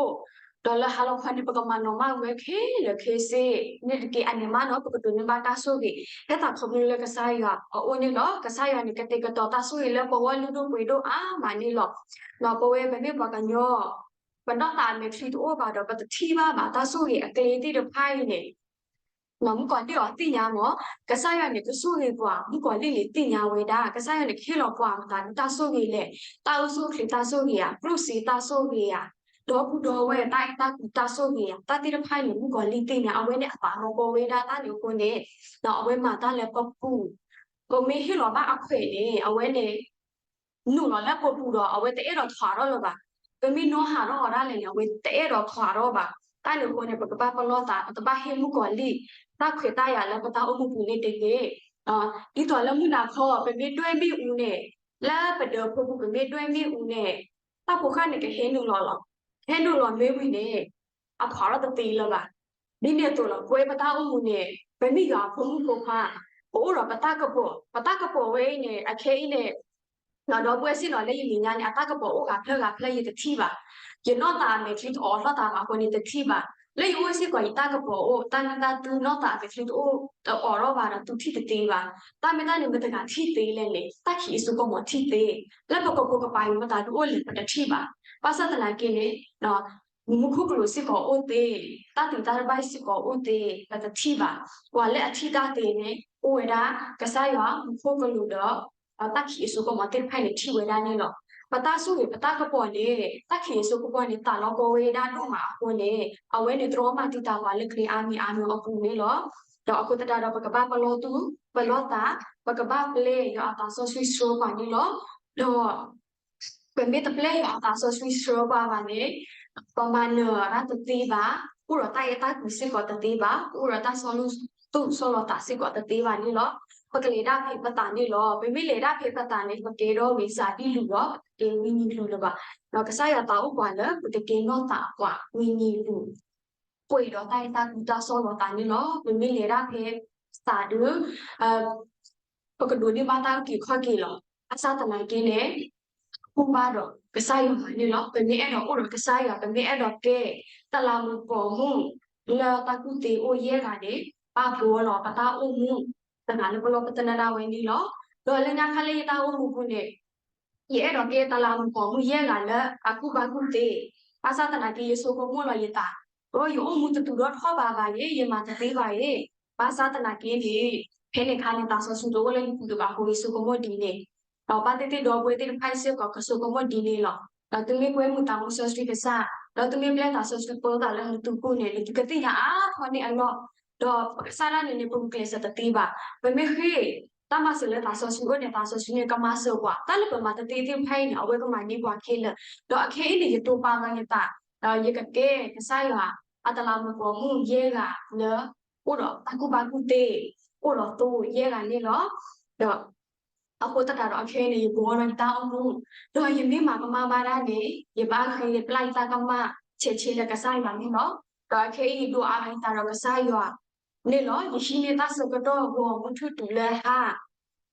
ဒီးလၢဟါလီၤခီန့ၣ် ပကမၤနီၣ်မၢ်ဝဲခဲလၢာ်ခဲဆ့န့ၣ်တက့ၢ်. အန့ၣ်မးနီၤ ပကဒိးန့ၢ်ဘၣ်တၢ်ဆိၣ်ဂ့ၤ ဟဲသးခီဖျိလၢကစၢ်ယွၤအအိၣ်န့ၣ်လီၤ. ကစၢ်ယွၤန့ၣ် ကတဲာ်ကတီၤတၢ်ဆိၣ်ဂ့ၤလၢပဂီၢ်လုၢ်ဒိၣ်ပှ့ၤဒိၣ်အါမးန့ၣ်လီၤ. ပဝဲပမ့ၢ်ပှၤကညီ ပနီၢ်သးအမဲာ်ချံတအိၣ်ဘၣ်ဒီး ပတထံၣ်ဘၣ်ဘၣ်တၢ်ဆိၣ်ဂ့ၤအကျဲသ့ၣ်တဖၣ်အံၤန့ၣ် မုၣ်ကီၤလံၢ်အီၤသ့ၣ်ညါမး, ကစၢ်ယွၤန့ၣ် ကဆိၣ်ဂ့ၤပှၤ, မုၣ်ကီၤလံၢ်န့ၣ်သ့ၣ်ညါဝဲဒၣ် ကစၢ်ယွၤန့ၣ်ကဟ့ၣ်လီၤပှၤမတၤဒုတၢ်ဆိၣ်ဂ့ၤလဲၣ်, တၢ်အိၣ်ဆူၣ်အိၣ်ချ့တၢ်ဆိၣ်ဂ့ၤဧါ, ကျိၣ်စ့တၢ်ဆိၣ်ဂ့ၤဧါ, ဒီပုၢ်ဒီဝဲၢ်တၢ်အဲၣ်တၢ်ကွံတၢ်ဆိၣ်ဂ့ၤဧါ, တၢ်သ့ၣ်တဖၣ်န့ၣ် မုၣ်ကီၤလံၢ်သ့ၣ်ညါ, အဝဲန့ၣ်အသးလီၤကီဝဲဒၣ်တၢ်န့ၣ်အဃိန့ၣ် အဝဲမၤတၢ်လၢပပူၤ, ပမ့ၢ်ဟ့ၣ်လီၤဘၣ်အခွဲးန့ၣ် အဝဲန့ၣ် နုာ်လီၤလၢပပူၤဒီး အဝဲတအဲၣ်ဒိးထွးထီၣ်လၢၤဘၣ်. ပမ့ၢ်နီၣ်ဟးထီၣ်အီၤဒၣ်လဲာ်န့ၣ် အဝဲတအဲၣ်ဒိးထွးထီၣ်ဘၣ်. တၢ်န့ၣ်အဃိန့ၣ် ပကဘၣ်ပလီၢ်သး, ပတဘၣ်ဟ့ၣ်မုၣ်ကီၤလံၢ် တၢ်ခွဲးတၢ်ယာ်လၢပတၢ်အိၣ်မူပူၤန့ၣ်တဂ့ၤ. ဒ်သိးလၢမုၢ်နၤခီ ပမ့ၢ်ဒွဲၣ်မ့ၣ်အူန့ၣ်, လၢပဒၢးဖိပူၤ ပမ့ၢ်ဒွဲၣ်မ့ၣ်အူန့ၣ်, တၢ်ဖိဃၢ်န့ၣ်ကဟဲနုာ်လီၤလီၤ. ဟဲနုာ်လီၤမ့ၢ်ဝံၤန့ၣ် အထွးထီၣ်တသ့လၢၤဘၣ်. ဒ်န့ၣ်အသိးလီၤ ပဝဲပတၢ်အိၣ်မူန့ၣ် ပမ့ၢ်ယွၤအဖိမုၣ်ဖိခွါ, ပအိၣ်ဒီးပတၢ်ကပီၤ, ပတၢ်ကပီၤဝဲအံၤန့ၣ် အခဲအံၤန့ၣ် ဒီပုၢ်ဝဲၢ်စ့ၢ်နီၤ လၢယမဲာ်ညါန့ၣ် အတၢ်ကပီၤအိၣ်ဂၤဖျၢၣ်ဂၤဖျၢၣ်ယတထံၣ်ဘၣ်. ယနီၢ်သးအမဲာ်ချံတအိးထီၣ်သးဘၣ်အဃိန့ၣ် တထံၣ်ဘၣ်. လၢယအိၣ်စ့ၢ်ကီး ယတၢ်ကပီၤအိၣ်, တၢ်နံၣ်တၢ်သူနီၢ်သးအမဲာ်ချံတအိၣ်, တအိးထီၣ်ဘၣ်ဒီး သုထံၣ်တသ့ဘၣ်. တၢ်မ့ၢ်တၢ်န့ၣ် မတၤတဂၤထံၣ်သ့လဲၣ်န့ၣ် တၢ်ခံးအစိကမီၤထံၣ်သ့. လၢပကပိာ်ကပၤအံၤ မတၤဒုးအိၣ်လဲၣ် ပတထံၣ်ဘၣ်. ဘၣ်ဆၣ်သနာ်က့န့ၣ် မူခိၣ်ကလူးစ့ၢ်ကီးအိၣ်သ့, တၢ်သံးတၢ်တဘၣ်စ့ၢ်ကီးအိၣ်သ့, ပတထံၣ်ဘၣ်. ပှၤလၢအထံၣ်တၢ်သ့န့ၣ် အိၣ်ဝဲဒၣ် ကစၢ်ယွၤ, မူခိၣ်ကလူးဒီး တၢ်ခံးအစိကမီၤသ့ၣ်တဖၣ်န့ၣ် ထံၣ်ဝဲဒၣ်န့ၣ်လီၤ. ပတၢ်ဆိၣ်ဂ့ၤ ပတၢ်ကပီၤန့ၣ် တၢ်ခံးအစိကမီၤန့ၣ် သးလီၤကီဝဲဒၣ်ဒိၣ်မးအဃိန့ၣ် အဝဲန့ၣ်တြီမၤတံာ်တာ်ပှၤလၢကျဲအါမံၤအါမံၤအပူၤန့ၣ်လီၤ. ဒီးအဃိသတးဒီး ပကဘၣ်ပလီၢ်သူၣ်ပလီၢ်သး, ပကဘၣ်ပျဲယွၤအသးစီဆှံဆှၢပှၤန့ၣ်လီၤ. ဒီး ပမ့ၢ်တပျဲယွၤအသးစီဆှံဆှၢပှၤဘၣ်န့ၣ် ပမၤနၢၤတၢ်တသ့ဘၣ်, အိၣ်ဒီးတၢ်အဲၣ်တၢ်ကွံစ့ၢ်ကီးတသ့ဘၣ်, အိၣ်ဒီးတၢ်ဆီၣ်လီၤသူၣ်ဆီၣ်လီၤသးစ့ၢ်ကီးတသ့ဘၣ်န့ၣ်လီၤ. ပကလဲၤဒၣ်ဖဲပသးန့ၣ်လီၤ. ပမ့ၢ်လဲၤဒၣ်ဖဲပသးန့ၣ် ပကဲထီၣ်ဝံၤစၤဒံလူၢ်လီၤ, ပကဲဝံနံၤလူၢ်လၢၤဘၣ်. ဒီးကစၢ်ယွၤသးအိၣ်ပှၤလၢ ပတကဲနီၢ်သးပှၤ ဝံနံၤလူၢ် ပှဲၤဒီးတၢ်အဲၣ်တၢ်ကွံတၢ်ဆီၣ်လီၤသးန့ၣ်လီၤ. ပမ့ၢ်လဲၤဒၣ်ဖဲသးဒီး ပကဒိးန့ၢ်ဘၣ်တၢ်အုၣ်က့ၤခီၣ်က့ၤလီၤ. ဘၣ်ဆၣ်သနာ်က့န့ၣ် အိၣ်ဘၣ်ဒီးကစၢ်ယွၤန့ၣ်လီၤ. ပမ့ၢ်အဲၣ်ဒိးအိၣ်ဒီးကစၢ်ယွၤ, ပမ့ၢ်အဲၣ်ဒိးကဲ တလးမူးပိာ်မုၣ် လၢတၢ်ကူၣ်သ့အိၣ်ယဲၢ်ဂၤန့ၣ် ပာ်ဖှိၣ်လီၤပတၢ်အိၣ်မူ တဂၤလၢပလီၢ်ပသနၢၣ်ဒၣ်ဝဲန့ၣ်လီၤ. ဒီးလၢညါခါလၢယတၢ်အိၣ်မူပူၤန့ၣ် ယအဲၣ်ဒိးကဲတလးမူးပိာ်မုၣ်ယဲၢ်ဂၤလၢအကူၣ်ဘၣ်ကူၣ်သ့, ဘၣ်ဆၣ်သနာ်က့ ယဆိကမိၣ်လီၤယသး, ဒီးယအိၣ်မူတတုၤဒီးထီၣ်ဘးဘၣ်အံၤ, ယမၤတသ့ဘၣ်အံၤ, ဘၣ်ဆၣ်သနာ်က့န့ၣ် ဖဲန့ၣ်အခါန့ၣ် သးစီဆှံတအိၣ်လၢယပူၤဒံးဘၣ်အဃိ ယဆိကမိၣ်ဒ်န့ၣ် ဒီးဘၣ်သ့ၣ်သ့ၣ်ဒီပုၢ်ဝဲၢ်သ့ၣ်တဖၣ်အံၤစ့ၢ်ကီး ကဆိကမိၣ်ဒ်န့ၣ်လီၤ. ဒီးသုမ့ၢ်ကွဲမုာ်သးစီဆှံကစၢ်, ဒီးသုမ့ၢ်ပျဲသးစီဆှံပၢသးလၢနသုပူၤန့ၣ် နသုကသ့ၣ်ညါအါထီၣ်န့ၢ်အလီၢ်, ဒီးပကစၢ်ဒၣ်န့ၣ်န့ၣ် ပဂုာ်ကျဲးစၢးတသ့ဘၣ်. ပမ့ၢ်ဃ့တၢ်မၤစၢၤလၢသးစီဆှံအအိၣ်န့ၣ် သးစီဆှံန့ၣ်ကမၤစၢၤပှၤ, တၢ်လၢပမၤတသ့သ့ၣ်တဖၣ်အံၤန့ၣ် အဝဲကမၤန့ၢ်ပှၤခဲလၢာ်. ဒီးအခဲအံၤန့ၣ် ယတိာ်ပာ်လီၤယသး, ဒီးယကကဲကစၢ်ယွၤအတလးမူးပိာ်မုၣ်ယဲၢ်ဂၤလၢ အိၣ်ဒီးတၢ်ကူၣ်ဘၣ်ကူၣ်သ့, အိၣ်ဒီးသိယဲၢ်ဂၤန့ၣ်လီၤ. ဒီး အဃိသတးဒီးအခဲအံၤန့ၣ် ယကဝီၤဒီးယတၢ်အိၣ်မူ, ဒီးယမ့ၢ်မၤကမၣ်ဘၣ်ဒၣ်န့ၣ် ယဘၣ်ဃ့ယပျၢ်ယတၢ်ကမၣ် ဆဲးဆ့လၢကစၢ်ယွၤန့ၣ်လီၤ. ဒီးအခဲအံၤယဒိးအါဂၤယသးဒီးကစၢ်ယွၤန့ၣ်လီၤ. ယဟံးန့ၢ်တၢ်ဆၢကတီၢ်ဂီၤမုၢ်ထူၣ်တုၤလၢဟါ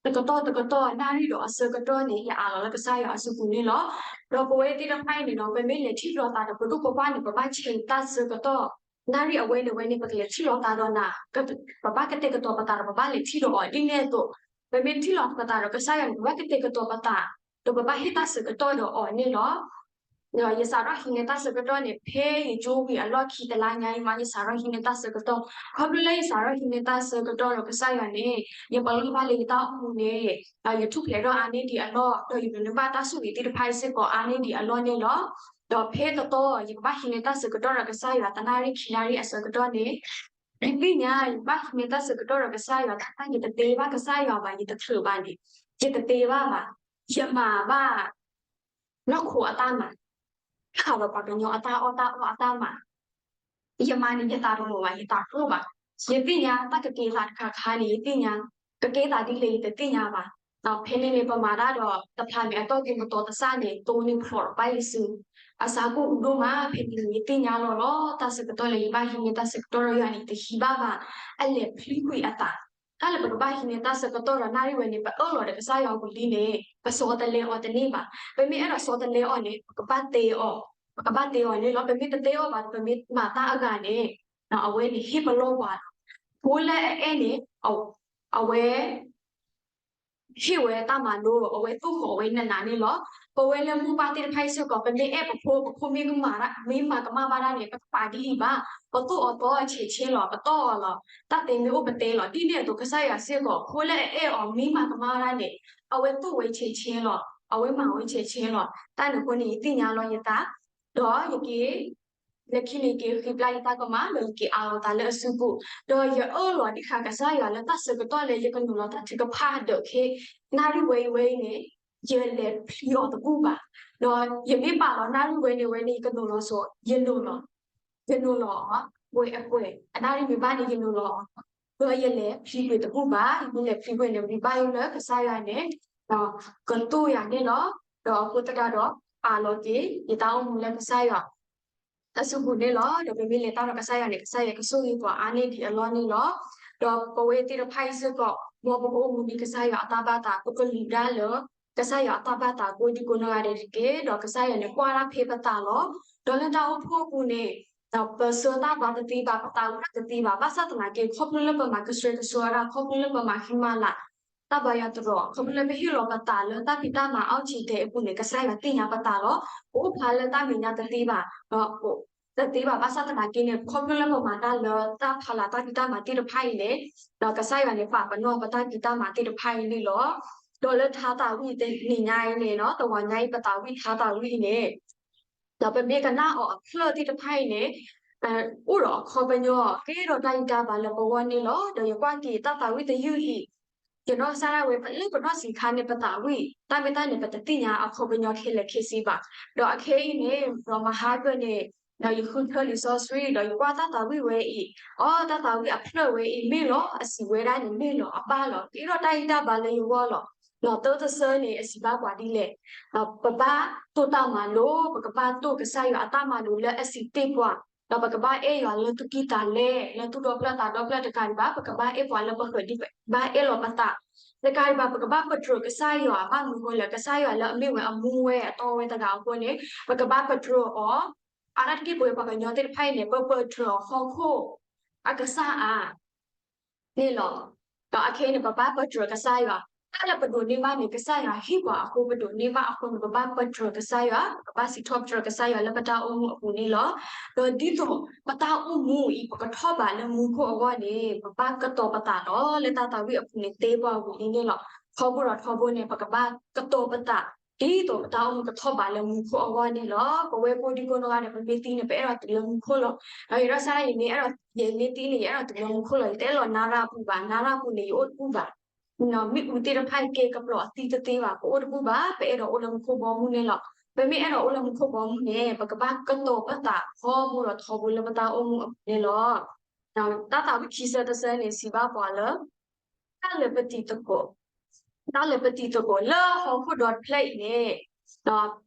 တကတီၢ်တကတီၢ် နၣ်ရံၣ်ဒီးအဆၢကတီၢ်န့ၣ် ယအးလီၤလၢကစၢ်ယွၤအစုပူၤန့ၣ်လီၤ. ဒီးပဝဲသ့ၣ်တဖၣ်အံၤန့ၣ်ဒီး ပမ့ၢ်လဲၤထံၣ်လိာ်သးဒီးပဒိၣ်ပပှၢ်န့ၣ် ပဘၣ်ဆဲးတၢ်ဆၢကတီၢ် နၣ်ရံၣ်အဝဲန့ၣ်ဝဲန့ၣ် ပကလဲၤထံၣ်လိာ်သးဒီးနၤ, ပဘၣ်ကတဲာ်ကတီၤပသးဒီးပဘၣ်လဲၤထံၣ်ဒီးအီၤဒ်န့ၣ်အသိး, ပမ့ၢ်ထံၣ်လိာ်ပသးဒီးကစၢ်ယွၤန့ၣ် ပဘၣ်ကတဲာ်ကတီၤပသး, ဒီးပဘၣ်ဟ့ၣ်တၢ်ဆၢကတီၢ်ဒီးအီၤန့ၣ်လီၤ. ဒီးယစးထီၣ်ဟံးန့ၢ်တၢ်ဆၢကတီၢ်န့ၣ် ဖဲယကၠိဝံၤအလီၢ်ခံတလါညါအံၤမး ယစးထီၣ်ဟံးန့ၢ်တၢ်ဆၢကတီၢ်, ခီဖျိလၢယစးထီၣ်ဟံးန့ၢ်တၢ်ဆၢကတီၢ်ဒီးကစၢ်ယွၤန့ၣ် ယပလီၢ်ဘၣ်လၢယတၢ်အိၣ်မူန့ၣ် ယထူၣ်ဖျဲးထီၣ်အါန့ၢ်ဒံးအလီၢ်, ဒီးယဒိးန့ၢ်ဘၣ်တၢ်ဆိၣ်ဂ့ၤသ့ၣ်တဖၣ်အံၤစ့ၢ်ကီးအါန့ၢ်ဒံးအလီၢ်န့ၣ်လီၤ. ဒီးဖဲတတီၤ ယကဘၣ်ဟံးန့ၢ်တၢ်ဆၢကတီၢ်ဒီးကစၢ်ယွၤ တနၣ်ရံၣ်ခံနၣ်ရံၣ်အဆၢကတီၢ်န့ၣ် ယသ့ၣ်ညါ ယဘၣ်ဟံးန့ၢ်တၢ်ဆၢကတီၢ်ဒီးကစၢ်ယွၤ တၢ်ယတသ့ဘၣ်ကစၢ်ယွၤဘၣ် ယတချုးဘၣ်န့ၣ် ယတသ့ဘၣ်ဘၣ်, ယမၤဘၣ် နီၢ်ခိအတၢ်မၤ, ဟးဒီးပှၤကညီအတၢ်အီၣ်တၢ်အီအတၢ်မၤ ယမၤန့ၣ် ယသးတမုာ်ဘၣ် ယသးတအိၣ်ဘၣ်. ယသ့ၣ်ညါ တၢ်ကကဲသးတခါခါန့ၣ် ယသ့ၣ်ညါ, ကကဲသးဒ်လဲၣ် ယတသ့ၣ်ညါဘၣ်. ဖဲန့ၣ်န့ၣ် ပမၤတၢ်ဒီး တဖျါမဲာ်အတီၢ်က့ၤ ပတီၤသစၢ်န့ၣ် တိၢ်န့ၢ်ဖျိးဒီးဘၣ်ယစု, အစးကအိၣ်ဒိၣ်မး ဖဲန့ၣ်န့ၣ် ယသ့ၣ်ညါလီၤလီၤ တၢ်ဆၢကတီၢ်လၢယဘၣ်ဟံးန့ၢ်တၢ်ဆၢကတီၢ်ဒီးယွၤန့ၣ် တဟံးဘၣ်ဘၣ်, အလဲၤဖျံကွံာ်အသး တၢ်လၢပကဘၣ်ဟံးန့ၢ်တၢ်ဆၢကတီၢ်ဒီးနၣ်ရံၣ်ဝဲန့ၣ် ပအၢၣ်လီၤဒီးကစၢ်ယွၤအပူၤလံန့ၣ် ပဆီတလဲအီၤတန့ၢ်ဘၣ်. ပမ့ၢ်အဲၣ်ဒိးဆီတလဲအီၤန့ၣ် ပကဘၣ်တဲအီၤ, ပကဘၣ်တဲအီၤန့ၣ်လီၤ. ပမ့ၢ်တတဲအီၤဘၣ် ပမ့ၢ်မၤတၢ်အဂၤန့ၣ် အဝဲန့ၣ်ဟ့ၣ်ပလီၢ်ပှၤလီၤ. ဖိလၢအအဲၣ်န့ၣ် အဝဲ ဟ့ၣ်ဝဲတၢ်မၤလိ အဝဲသိၣ်ဃီၤဝဲနးနးန့ၣ်လီၤ. ပဝဲလၢမိၢ်ပၢ်သ့ၣ်တဖၣ်အံၤစ့ၢ်ကီး ပမ့ၢ်အဲၣ်ပဖိ ပဖိမ့ၢ်ကမၣ် မ့ၢ်မၤကမၣ်ဘၣ်ဒၣ်န့ၣ် ပကပာ်ဒ်အံၤဘၣ်, ပသိၣ်အီၤသီအီၤဆဲးဆ့လီၤ, ပတီၢ်အီၤလီၤ, တၢ်တဲမ့ၢ်အိၣ်ပတဲလီၤ. ဒ်န့ၣ်အသိး ကစၢ်ယွၤစ့ၢ်ကီး ဖိလၢအအဲၣ်အီၤမ့ၢ်မၤကမၣ်ဘၣ်ဒၣ်န့ၣ် အဝဲသိၣ်ဝဲဆဲးဆ့လီၤ, အဝဲမၤဝဲဆဲးဆ့လီၤ. တၢ်န့ၣ်အဃိန့ၣ် ယသ့ၣ်ညါလီၤယသး ဒီးယက့ၤ လၢခံန့ၣ် ယက့ၤဃ့ပျၢ်ယတၢ်ကမၣ် ဒီးယက့ၤအးလီၤသးလၢအစုပူၤ, ဒီးယအၢၣ်လီၤဒံးဃာ်ကစၢ်ယွၤလၢတၢ်ဆၢကတီၢ်လၢယကနုာ်လီၤတၢ်ထုကဖၣ်ဒၢးခဲ နၣ်ရံၣ်ဝဲအံၤဝဲအံၤန့ၣ် ယလဲၤဖျံအီၤတဘူၣ်ဘၣ်. ဒီးယမ့ၢ်ပာ်လီၤနၣ်ရံၣ်ဝဲန့ၣ်ဝဲန့ၣ် ယကနုာ်လီၤစိၤ ယနုာ်လီၤ ယနုာ်လီၤအီၤ ပှဲၤအပှဲၤ အနၣ်ရံၣ်မ့ၢ်ဘၣ်န့ၣ် ယနုာ်လီၤအီၤ ဒီးယလဲၤဖျံကွံာ်တဘူၣ်ဘၣ်. ယမ့ၢ်လဲၤဖျံကွံာ်န့ၣ် ဝံၤဘၣ်ယိၣ်လၢကစၢ်ယွၤန့ၣ် ကသိၣ်ယၤန့ၣ်လီၤ. ဒီးအဃိသတးဒီး အးလီၤက့ၤ ယတၢ်အိၣ်မူလၢကစၢ်ယွၤ အစုပူၤန့ၣ်လီၤ. ဒီးပမ့ၢ်လဲၤတၢ်ဒီးကစၢ်ယွၤန့ၣ် ကစၢ်ယွၤကဆိၣ်ဂ့ၤပှၤအါန့ၢ်ဒံးအလီၢ်န့ၣ်လီၤ. ဒီးပဝဲသ့ၣ်တဖၣ်အံၤစ့ၢ်ကီး မ်ပကအိၣ်မူဒ်ကစၢ်ယွၤအတၢ်ဘၣ်သး ပကလုၢ်ဒၣ်လၢ ကစၢ်ယွၤအတၢ်ဘၣ်သးကိးဒံကိးနီၢ်ဂၤဒဲးတက့ၢ်. ဒီးကစၢ်ယွၤန့ၣ်ကွၢ်တၢ်ဖဲပသးလီၤ. ဒီးလၢတၢ်အိၣ်ဖှိၣ်အပူၤန့ၣ် ပဆၢတၢ်ဘၣ်တသ့ဘၣ် ပသးဝံၣ်တၢ်တသ့ဘၣ်. ဘၣ်ဆၣ်သနာ်က့ ခီဖျိလၢပမၤကဆှဲကဆှီဒၣ် ခီဖျိလၢပမၤဃံမၤလၤ တၢ်ဘါယွၤတရီး ခီဖျိလၢပဟ့ၣ်လီၤပသးလၢတၢ်ဖံးတၢ်မၤအီၣ်ဆံးတဲာ်အပူၤန့ၣ် ကစၢ်ယွၤသ့ၣ်ညါပသးလီၤ. ပအိၣ်ဖျါလၢတၢ်မဲာ်ညါတသ့ဘၣ် တသ့ဘၣ်. ဘၣ်ဆၣ်သနာ်က့န့ၣ် ခီဖျိလၢပမၤတၢ်လၢတၢ်ဖးလၤတၢ်ဖံးတၢ်မၤသ့ၣ်တဖၣ်အံၤန့ၣ် ဒီးကစၢ်ယွၤန့ၣ် ပာ်ပနီၣ်ပတၢ်ဖံးတၢ်မၤသ့ၣ်တဖၣ်အံၤန့ၣ်လီၤ. ဒီးလၢထါသးဝံၣ်တနံၤညါအံၤန့ၣ် တဂီၤညါအံၤ ပသးဝံၣ်ထါသးဝံၣ်အံၤန့ၣ် ဒီးပမ့ၢ်ကနၣ်အီၤအဖျၢၣ်သ့ၣ်တဖၣ်အံၤန့ၣ် အိၣ်ဒီးအခီပညီ ကဲထီၣ်တၢ်ဂံၢ်တၢ်ဘါလၢပဂီၢ်န့ၣ်လီၤ. ဒီးယကွၢ်က့ၤတၢ်သးဝံၣ်တယုၢ်အံၤ ယနီၢ်ကစၢ်ဒၣ်ဝဲ လၢပနီၢ်ဆံးခါန့ၣ် ပသးဝံၣ် တၢ်မ့ၢ်တၢ်န့ၣ် ပတသ့ၣ်ညါအခီပညီခဲလၢာ်ခဲဆ့ဘၣ်. ဒီးအခဲအံၤန့ၣ် ဒီးမဟါကၢၢ်န့ၣ် ဒီးယဃုထၢလံာ်စီဆှံ ဒီးယကွၢ်တၢ်သးဝံၣ်ဝဲအံၤ, အိ တၢ်သးဝံၣ်အဖျၢၣ်ဝဲအံၤ မ့ၢ်လီၤ အစံးဝဲဒၣ်န့ၣ် မ့ၢ်လီၤ အဘၣ်လီၤ ကဲထီၣ်တၢ်ဂံၢ်တၢ်ဘါလၢယဂီၢ်လီၤ. ဒီးတၢ်တဆၢန့ၣ် အစံးဘၣ်ပှၤဒ်လဲၣ် ပဘၣ်တိၢ်တၢ်မၤလိာ် ပကဘၣ်တိၢ်ကစၢ်ယွၤအတၢ်မၤလိာ်လၢအစံးတ့ၢ်ပှၤ, ဒီးပကဘၣ်အဲၣ်ယွၤလၢသူၣ်ကံၢ်သးလဲ, လၢသူၣ်ဒီဖျၢၣ်သးဒီဖျၢၣ်တကးဒံးဘၣ်, ပကဘၣ်အဲၣ်ပှၤလၢပဃၢၤဒ်ဘၣ်အဲၣ်လီၤပသး, တကးဒံးဘၣ် ပကဘၣ်ပတြၢၤကစၢ်ယွၤအဘၣ်မနုၤဃိလဲၣ်, ကစၢ်ယွၤလၢအမ့ၢ်ဝဲအမူဝဲအတီဝဲတဂၤအဃိန့ၣ် ပကဘၣ်ပတြၢၤအီၤ, အါတက့ၢ်ပဝဲပှၤကညီသ့ၣ်တဖၣ်အံၤန့ၣ် ပပတြၢၤအီၤဟီၣ်ခိၣ်အကစၢ်ဧါ န့ၣ်လီၤ. ဒီးအခဲအံၤန့ၣ် ပဘၣ်ပတြၢၤကစၢ်ယွၤ, တၢ်လၢပဒိးန့ၢ်ဘၣ်န့ၣ် ကစၢ်ယွၤဟ့ၣ်ပှၤအဃိ ပဒိးန့ၢ်ဘၣ်အဃိန့ၣ် ပဘၣ်ပတြၢၤကစၢ်ယွၤ, ပကဘၣ်စံးထီၣ်ပတြၢၤကစၢ်ယွၤလၢပတၢ်အိၣ်မူအပူၤန့ၣ်လီၤ. ဒီးဒ်သိးပတၢ်အိၣ်မူအံၤ ပကထီၣ်ဘးလၢမူခိၣ်အဂီၢ်န့ၣ် ပဘၣ်ကတီၤပသးလီၤ. လၢတၢ်သးဝံၣ်အပူၤန့ၣ် တဲပှၤဝံၤလံန့ၣ်လီၤ. ထီဘိဒီးထီဘိန့ၣ် ပကဘၣ်ကတီၤပသး ဒ်သိးပတၢ်အိၣ်မူကထီၣ်ဘးလၢမူခိၣ်အဂီၢ်န့ၣ်လီၤ. ပဝဲကိးဒံကိးနီၢ်ဂၤဒဲး ပမ့ၢ်သံန့ၣ် ပအဲၣ်ဒိးတုၤလၢမူခိၣ်လီၤ. ဒီးယဲဒၣ်ဆၣ်ယမ့ၢ်အဲၣ်ဒိး ယမ့ၢ်သံန့ၣ် ယအဲၣ်ဒိးတုၤလၢမူခိၣ်လီၤ. ယတအဲၣ်လီၤနါရၢ်ပူၤဘၣ်, နါရၢ်ပူၤန့ၣ် ယအိၣ်တပူၤဘၣ်. မ့ၣ်အူသ့ၣ်တဖၣ်ကဲကပျီၤအသံတသ့ဘၣ်, ပအိၣ်တပူၤဘၣ်, ပအဲၣ်ဒိးအိၣ်လၢမူခိၣ်ဘီမုၢ်န့ၣ်လီၤ. ပမ့ၢ်အဲၣ်ဒိးအိၣ်လၢမူခိၣ်ဘီမုၢ်န့ၣ် ပကဘၣ်ကတီၤပသးထီဘိဒီးထီဘိလၢပတၢ်အိၣ်မူအပူၤန့ၣ်လီၤ. တၢ်သးဝံၣ်ခံဆၢတဆၢန့ၣ် စံးဘၣ်ပှၤလၢ တၢ်လၢပတံၤသကိး, တၢ်လၢပတံၤသကိးလၢဟီၣ်ခိၣ်ဒီတဖျၢၣ်အံၤန့ၣ်,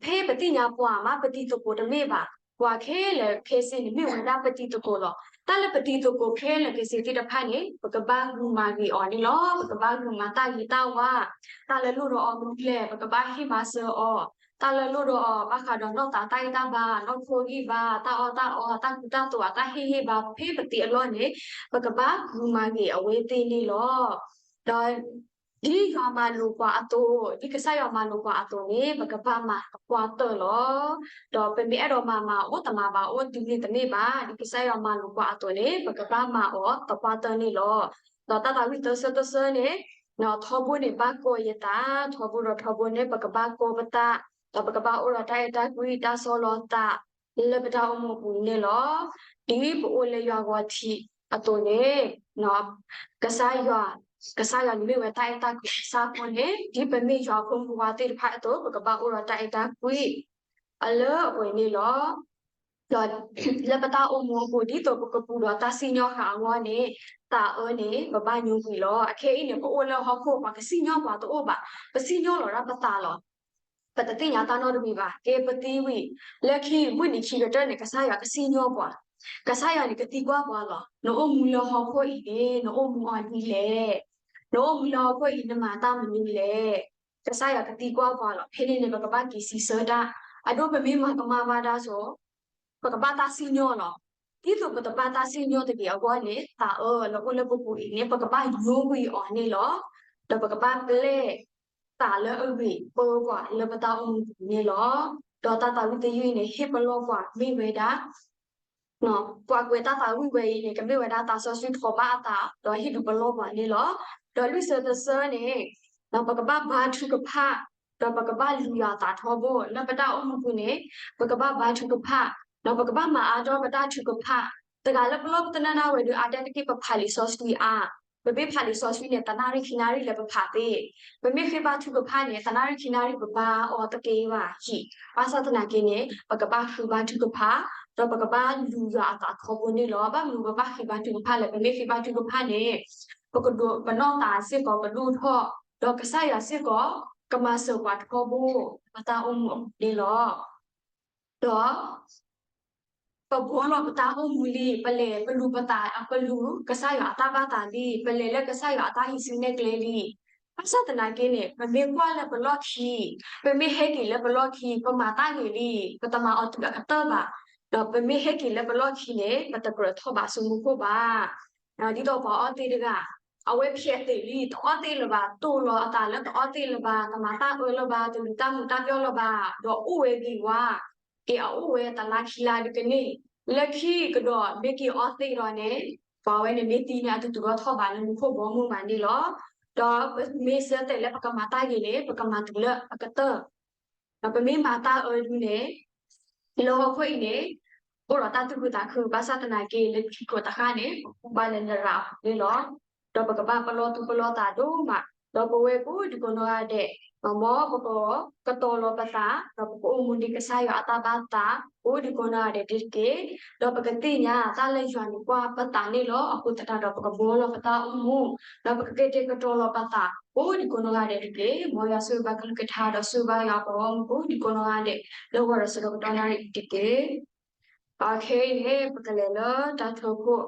ဖဲပသ့ၣ်ညါပှၤမး ပတံၤသကိးတမ့ၢ်ဘၣ်, ပှၤခဲလၢာ်ခဲဆ့န့ၣ် မ့ၢ်ဝဲဒၣ်ပတံၤသကိးလီၤ. တၢ်လၢပတံၤသကိးခဲလၢာ်ခဲဆ့သ့ၣ်တဖၣ်န့ၣ် ပကဘၣ်ဂုာ်မၤဂ့ၤအီၤန့ၣ်လီၤ. ပကဘၣ်ဂုာ်မၤတၢ်ဂ့ၤတၢ်ဝါ, တၢ်လၢလိၣ်ဒီးအီၤမနုၤလဲၣ် ပကဘၣ်ဟ့ၣ်မၤစၢၤအီၤ, တၢ်လၢလိၣ်ဒီးအီၤ ဘၣ်ဃးဒီးနီၢ်သးတၢ်ဂံၢ်တၢ်ဘါ, နီၢ်ခိဂံၢ်ဘါ, တၢ်အီၣ်တၢ်အီ, တၢ်ကူတၢ်သိး တၢ်ဟ့ၣ်ဂံၢ်ဘါ ဖဲပသ့အလီၢ်န့ၣ် ပကဘၣ်ဂုာ်မၤဂ့ၤအဝဲသ့ၣ်န့ၣ်လီၤ. ဒီး ဒ်ယွၤမၤလိာ်ပှၤအသိး, ဒ်ကစၢ်ယွၤမၤလိာ်ပှၤအသိးန့ၣ် ပကဘၣ်မၤသပှၢ်တၢၢ်လီၤ. ဒီးပမ့ၢ်အဲၣ်ဒိးမၤမၤအိၣ်တမၤဘၣ်အိၣ်တုၤန့ၣ်တမ့ၢ်ဘၣ်, ဒ်ကစၢ်ယွၤမၤလိာ်ပှၤအသိးန့ၣ် ပကဘၣ်မၤအီၤသပှၢ်တၢၢ်န့ၣ်လီၤ. ဒီးတၢ်သးဝံၣ်သၢဆၢတဆၢန့ၣ်, ထီဘိန့ၣ်ဘၣ်ကီယသး, ထီဘိဒီးထီဘိန့ၣ် ပကဘၣ်ကီပသး, ဒီးပကဘၣ်အိၣ်ဒီးတၢ်အဲၣ်တၢ်ကွံ တၢ်ဆီလီၤသး လၢပတၢ်အိၣ်မူအပူၤန့ၣ်လီၤ. ဒ်ပအိၣ်လၢယွၤဂီၤထံးအသိးန့ၣ်, ကစၢ်ယွၤ, ကစၢ်ယွၤန့ၣ်မ့ၢ်ဝဲတၢ်အဲၣ်တၢ်ကွံကစၢ်အဃိန့ၣ်, ဒ်ပမ့ၢ်ယွၤအဖိမုၣ်ဖိခွါသ့ၣ်တဖၣ်အသိး ပကဘၣ်အိၣ်ဒီးတၢ်အဲၣ်တၢ်ကွံ အလၢအပှဲၤန့ၣ်လီၤ. ဒီးလၢပတၢ်အိၣ်မူအပူၤ ဒ်သိးပကပူၤဒီးတၢ်စံၣ်ညီၣ်ဃာ်အဂီၢ်န့ၣ်, သးအၢန့ၣ် ပဘၣ်ညိကွံာ်လီၤ. အခဲအံၤန့ၣ် ပအိၣ်လၢဟီၣ်ခိၣ် ပှၤကစံၣ်ညီၣ်ပှၤတအိၣ်ဘၣ်, ပစံၣ်ညီၣ်လီၤဒၣ်ပသးလီၤ. ပတသ့ၣ်ညါတၢ်နီတမံၤဘၣ်. ကဲပသံဝံၤ, လၢခံမုၢ်နံၤခံကတၢၢ်န့ၣ် ကစၢ်ယွၤကစံၣ်ညီၣ်ပှၤ, ကစၢ်ယွၤန့ၣ်ကသံကွၢ်ပှၤလီၤ. နအိၣ်မူလၢဟီၣ်ခိၣ်အံၤန့ၣ် နအိၣ်မူအီၤဒ်လဲၣ်. နအိၣ်မူလၢဟီၣ်ခိၣ်အံၤ နမၤတၢ်မနုၤလဲၣ်. ကစၢ်ယွၤကသံကွၢ်ပှၤလီၤ. ဖဲန့ၣ်န့ၣ် ပကဘၣ်က့ၤစံးဆၢတၢ်, အဒိပမ့ၢ်မၤကမၣ်ဘၣ်ဒၣ်ဆိ ပကဘၣ်တၢ်စံၣ်ညီၣ်လီၤ. ဒ်သိးပတဘၣ်တၢ်စံၣ်ညီၣ်တဂ့ၤအဂီၢ်န့ၣ် သးအၢလၢအိၣ်လၢပပူၤအံၤန့ၣ် ပကဘၣ်ညိကွံာ်အီၤန့ၣ်လီၤ. ဒီးပကဘၣ်ပျဲ သးလၢအဂ့ၤပၢပှၤလၢပတၢ်အိၣ်မူပူၤန့ၣ်လီၤ. ဒီးတၢ်သးဝံၣ်တယုၢ်အံၤန့ၣ် ဟ့ၣ်ပလီၢ်ပှၤမ့ၢ်ဝဲဒၣ် ပှၤကွဲးတၢ်သးဝံၣ်ဝဲအံၤန့ၣ် ကမ့ၢ်ဝဲဒၣ်သးစီဆှံထီၣ်ဘးအသး ဒီးဟ့ၣ်ဒုးပလီၢ်ပှၤန့ၣ်လီၤ. ဒီးလွံၢ်ဆၢတဆၢန့ၣ် ပကဘၣ်ဘါထုကဖၣ်, ဒီးပကဘၣ်လူၤယွၤအသးထီဘိ လၢပတၢ်အိၣ်မူပူၤန့ၣ် ပကဘၣ်ဘါထုကဖၣ်, ဒီးပကဘၣ်မၤအါထီၣ်ပတၢ်ထုကဖၣ်, တဂၤလၢပလီၢ်ပသနၢၣ်ဒၣ်ဝဲဒၣ်အါတက့ၢ် ပဖးလံာ်စီဆှံအါ, ပမ့ၢ်ဖးလံာ်စီဆှံန့ၣ် တနၣ်ရံၣ်ခံနၣ်ရံၣ်လၢပဖးသ့, ပမ့ၢ်ဃ့ဘါထုကဖၣ်န့ၣ် တနၣ်ရံၣ်ခံနၣ်ရံၣ်ပဘါအီၤတက့ၢ်ဘၣ်ဟံၣ်, ဘၣ်ဆၣ်သနာ်က့န့ၣ် ပကဘၣ်ဃ့ဘါထုကဖၣ်, ဒီးပကဘၣ်လူၤယွၤအသးထီဘိန့ၣ်လီၤ. ဘၣ်မနုၤပဘၣ်ဃ့ဘါထုကဖၣ်လဲၣ်. ပမ့ၢ်ဃ့ဘါထုကဖၣ်န့ၣ် ပကဒိးပနီၢ်သးစ့ၢ်ကီးကဒိၣ်ထီၣ်, ဒီးကစၢ်ယွၤစ့ၢ်ကီး ကမၤစၢၤပှၤထီဘိ ပတၢ်အိၣ်မူအပူၤန့ၣ်လီၤ. ဒီး ပဘှီလီၤပတၢ်အိၣ်မူလံ, ပလဲၤပလူၤပသး ပလူၤကစၢ်ယွၤအတၢ်ဘၣ်သးလံ, ပလဲၤလၢကစၢ်ယွၤအတၢ်ဟံးစုနဲၣ်ကျဲလံ. ဘၣ်ဆၣ်သနာ်က့န့ၣ် ပမ့ၢ်ကွၢ်လၢပလီၢ်ခံ, ပမ့ၢ်ဟဲက့ၤလၢပလီၢ်ခံ ပမၤတၢ်ဂ့ၤလံ, ပတမၤအီၤတုၤအကတၢၢ်ဘၣ်. ဒီးပမ့ၢ်ဟဲက့ၤလၢပလီၢ်ခံန့ၣ် ပတကြၢးထီၣ်ဘးဆူမူခိၣ်ဘၣ်. ဒ်သိးပှၤအီသ့ၣ်တဂၤ အဝဲဖျဲးသ့ၣ်လံ, တအီသ့ၣ်လၢၤဘၣ်, တိၢ်လီၤအသးလၢတအီသ့ၣ်လၢၤဘၣ်, တမၤတၢ်အၢလၢၤဘၣ်, တလူၤတၢ်မူးတၢ်ပျီလၢၤဘၣ်, ဒီးအိၣ်ဝဲဂ့ၤဝါ, က့ၤအအိၣ်ဝဲတလါခံလါဒုးကန့ၢ်, လၢခံကဒီးမ့ၢ်က့ၤအီသ့ၣ်ဒီးန့ၣ် ပှၤဝဲန့ၣ်မ့ၢ်သံန့ၣ် အတတုၤထီၣ်ထီၣ်ဘးလၢမူခိၣ်ဘီမုၢ်ဘၣ်န့ၣ်လီၤ. ဒီးပမ့ၢ်ဆၢတဲာ်လၢပကမၤတၢ်ဂ့ၤန့ၣ် ပကမၤတုၤလၢအကတၢၢ် ဒီးပမ့ၢ်မၤတၢ်အၢဒုန့ၣ် လၢဟီၣ်ခိၣ်အံၤန့ၣ် အိၣ်ဒီးတၢ်သူၣ်ခုသးခု ဘၣ်ဆၣ်သနာ်က့ လၢခံခိးတဃၣ်န့ၣ် ပကူၣ်ဘၣ်လၢနရၤအပူၤန့ၣ်လီၤ. ဒီးပကဘၣ်ပလီၢ်သူၣ်ပလီၢ်သးဒိၣ်မး, ဒီးပဝဲကိးဒံကိးနီၢ်ဂၤဒဲး မ်ပကကတီၤလီၤပသး ဒီးပကအိၣ်မူဒ်ကစၢ်ယွၤအတၢ်ဘၣ်သး ကိးဒံကိးနီၢ်ဂၤဒဲးတက့ၢ်. ဒီးပကသ့ၣ်ညါတၢ်လၢယွၤန့ၣ်ကွၢ်ပသးန့ၣ်လီၤ. အဃိသတးဒီး ပကဘှီလီၤပတၢ်အိၣ်မူ, ဒီးပကကတဲာ်ကတီၤလီၤပသး ကိးဒံကိးနီၢ်ဂၤဒဲးတက့ၢ်. မ်ယွၤဆိၣ်ဂ့ၤဘၣ်ကလုၢ်ကထါ ဒီးဆိၣ်ဂ့ၤဘၣ်ယွၤအပှၤဂီၢ်မုၢ်ကိးဒံကိးနီၢ်ဂၤဒဲး လၢဂီၤဒီးဆၢကတီၢ်နၣ်ရံၣ်တက့ၢ်. အခဲအံၤန့ၣ် ပကလဲၤလၢတၢ်ထၢခိၣ်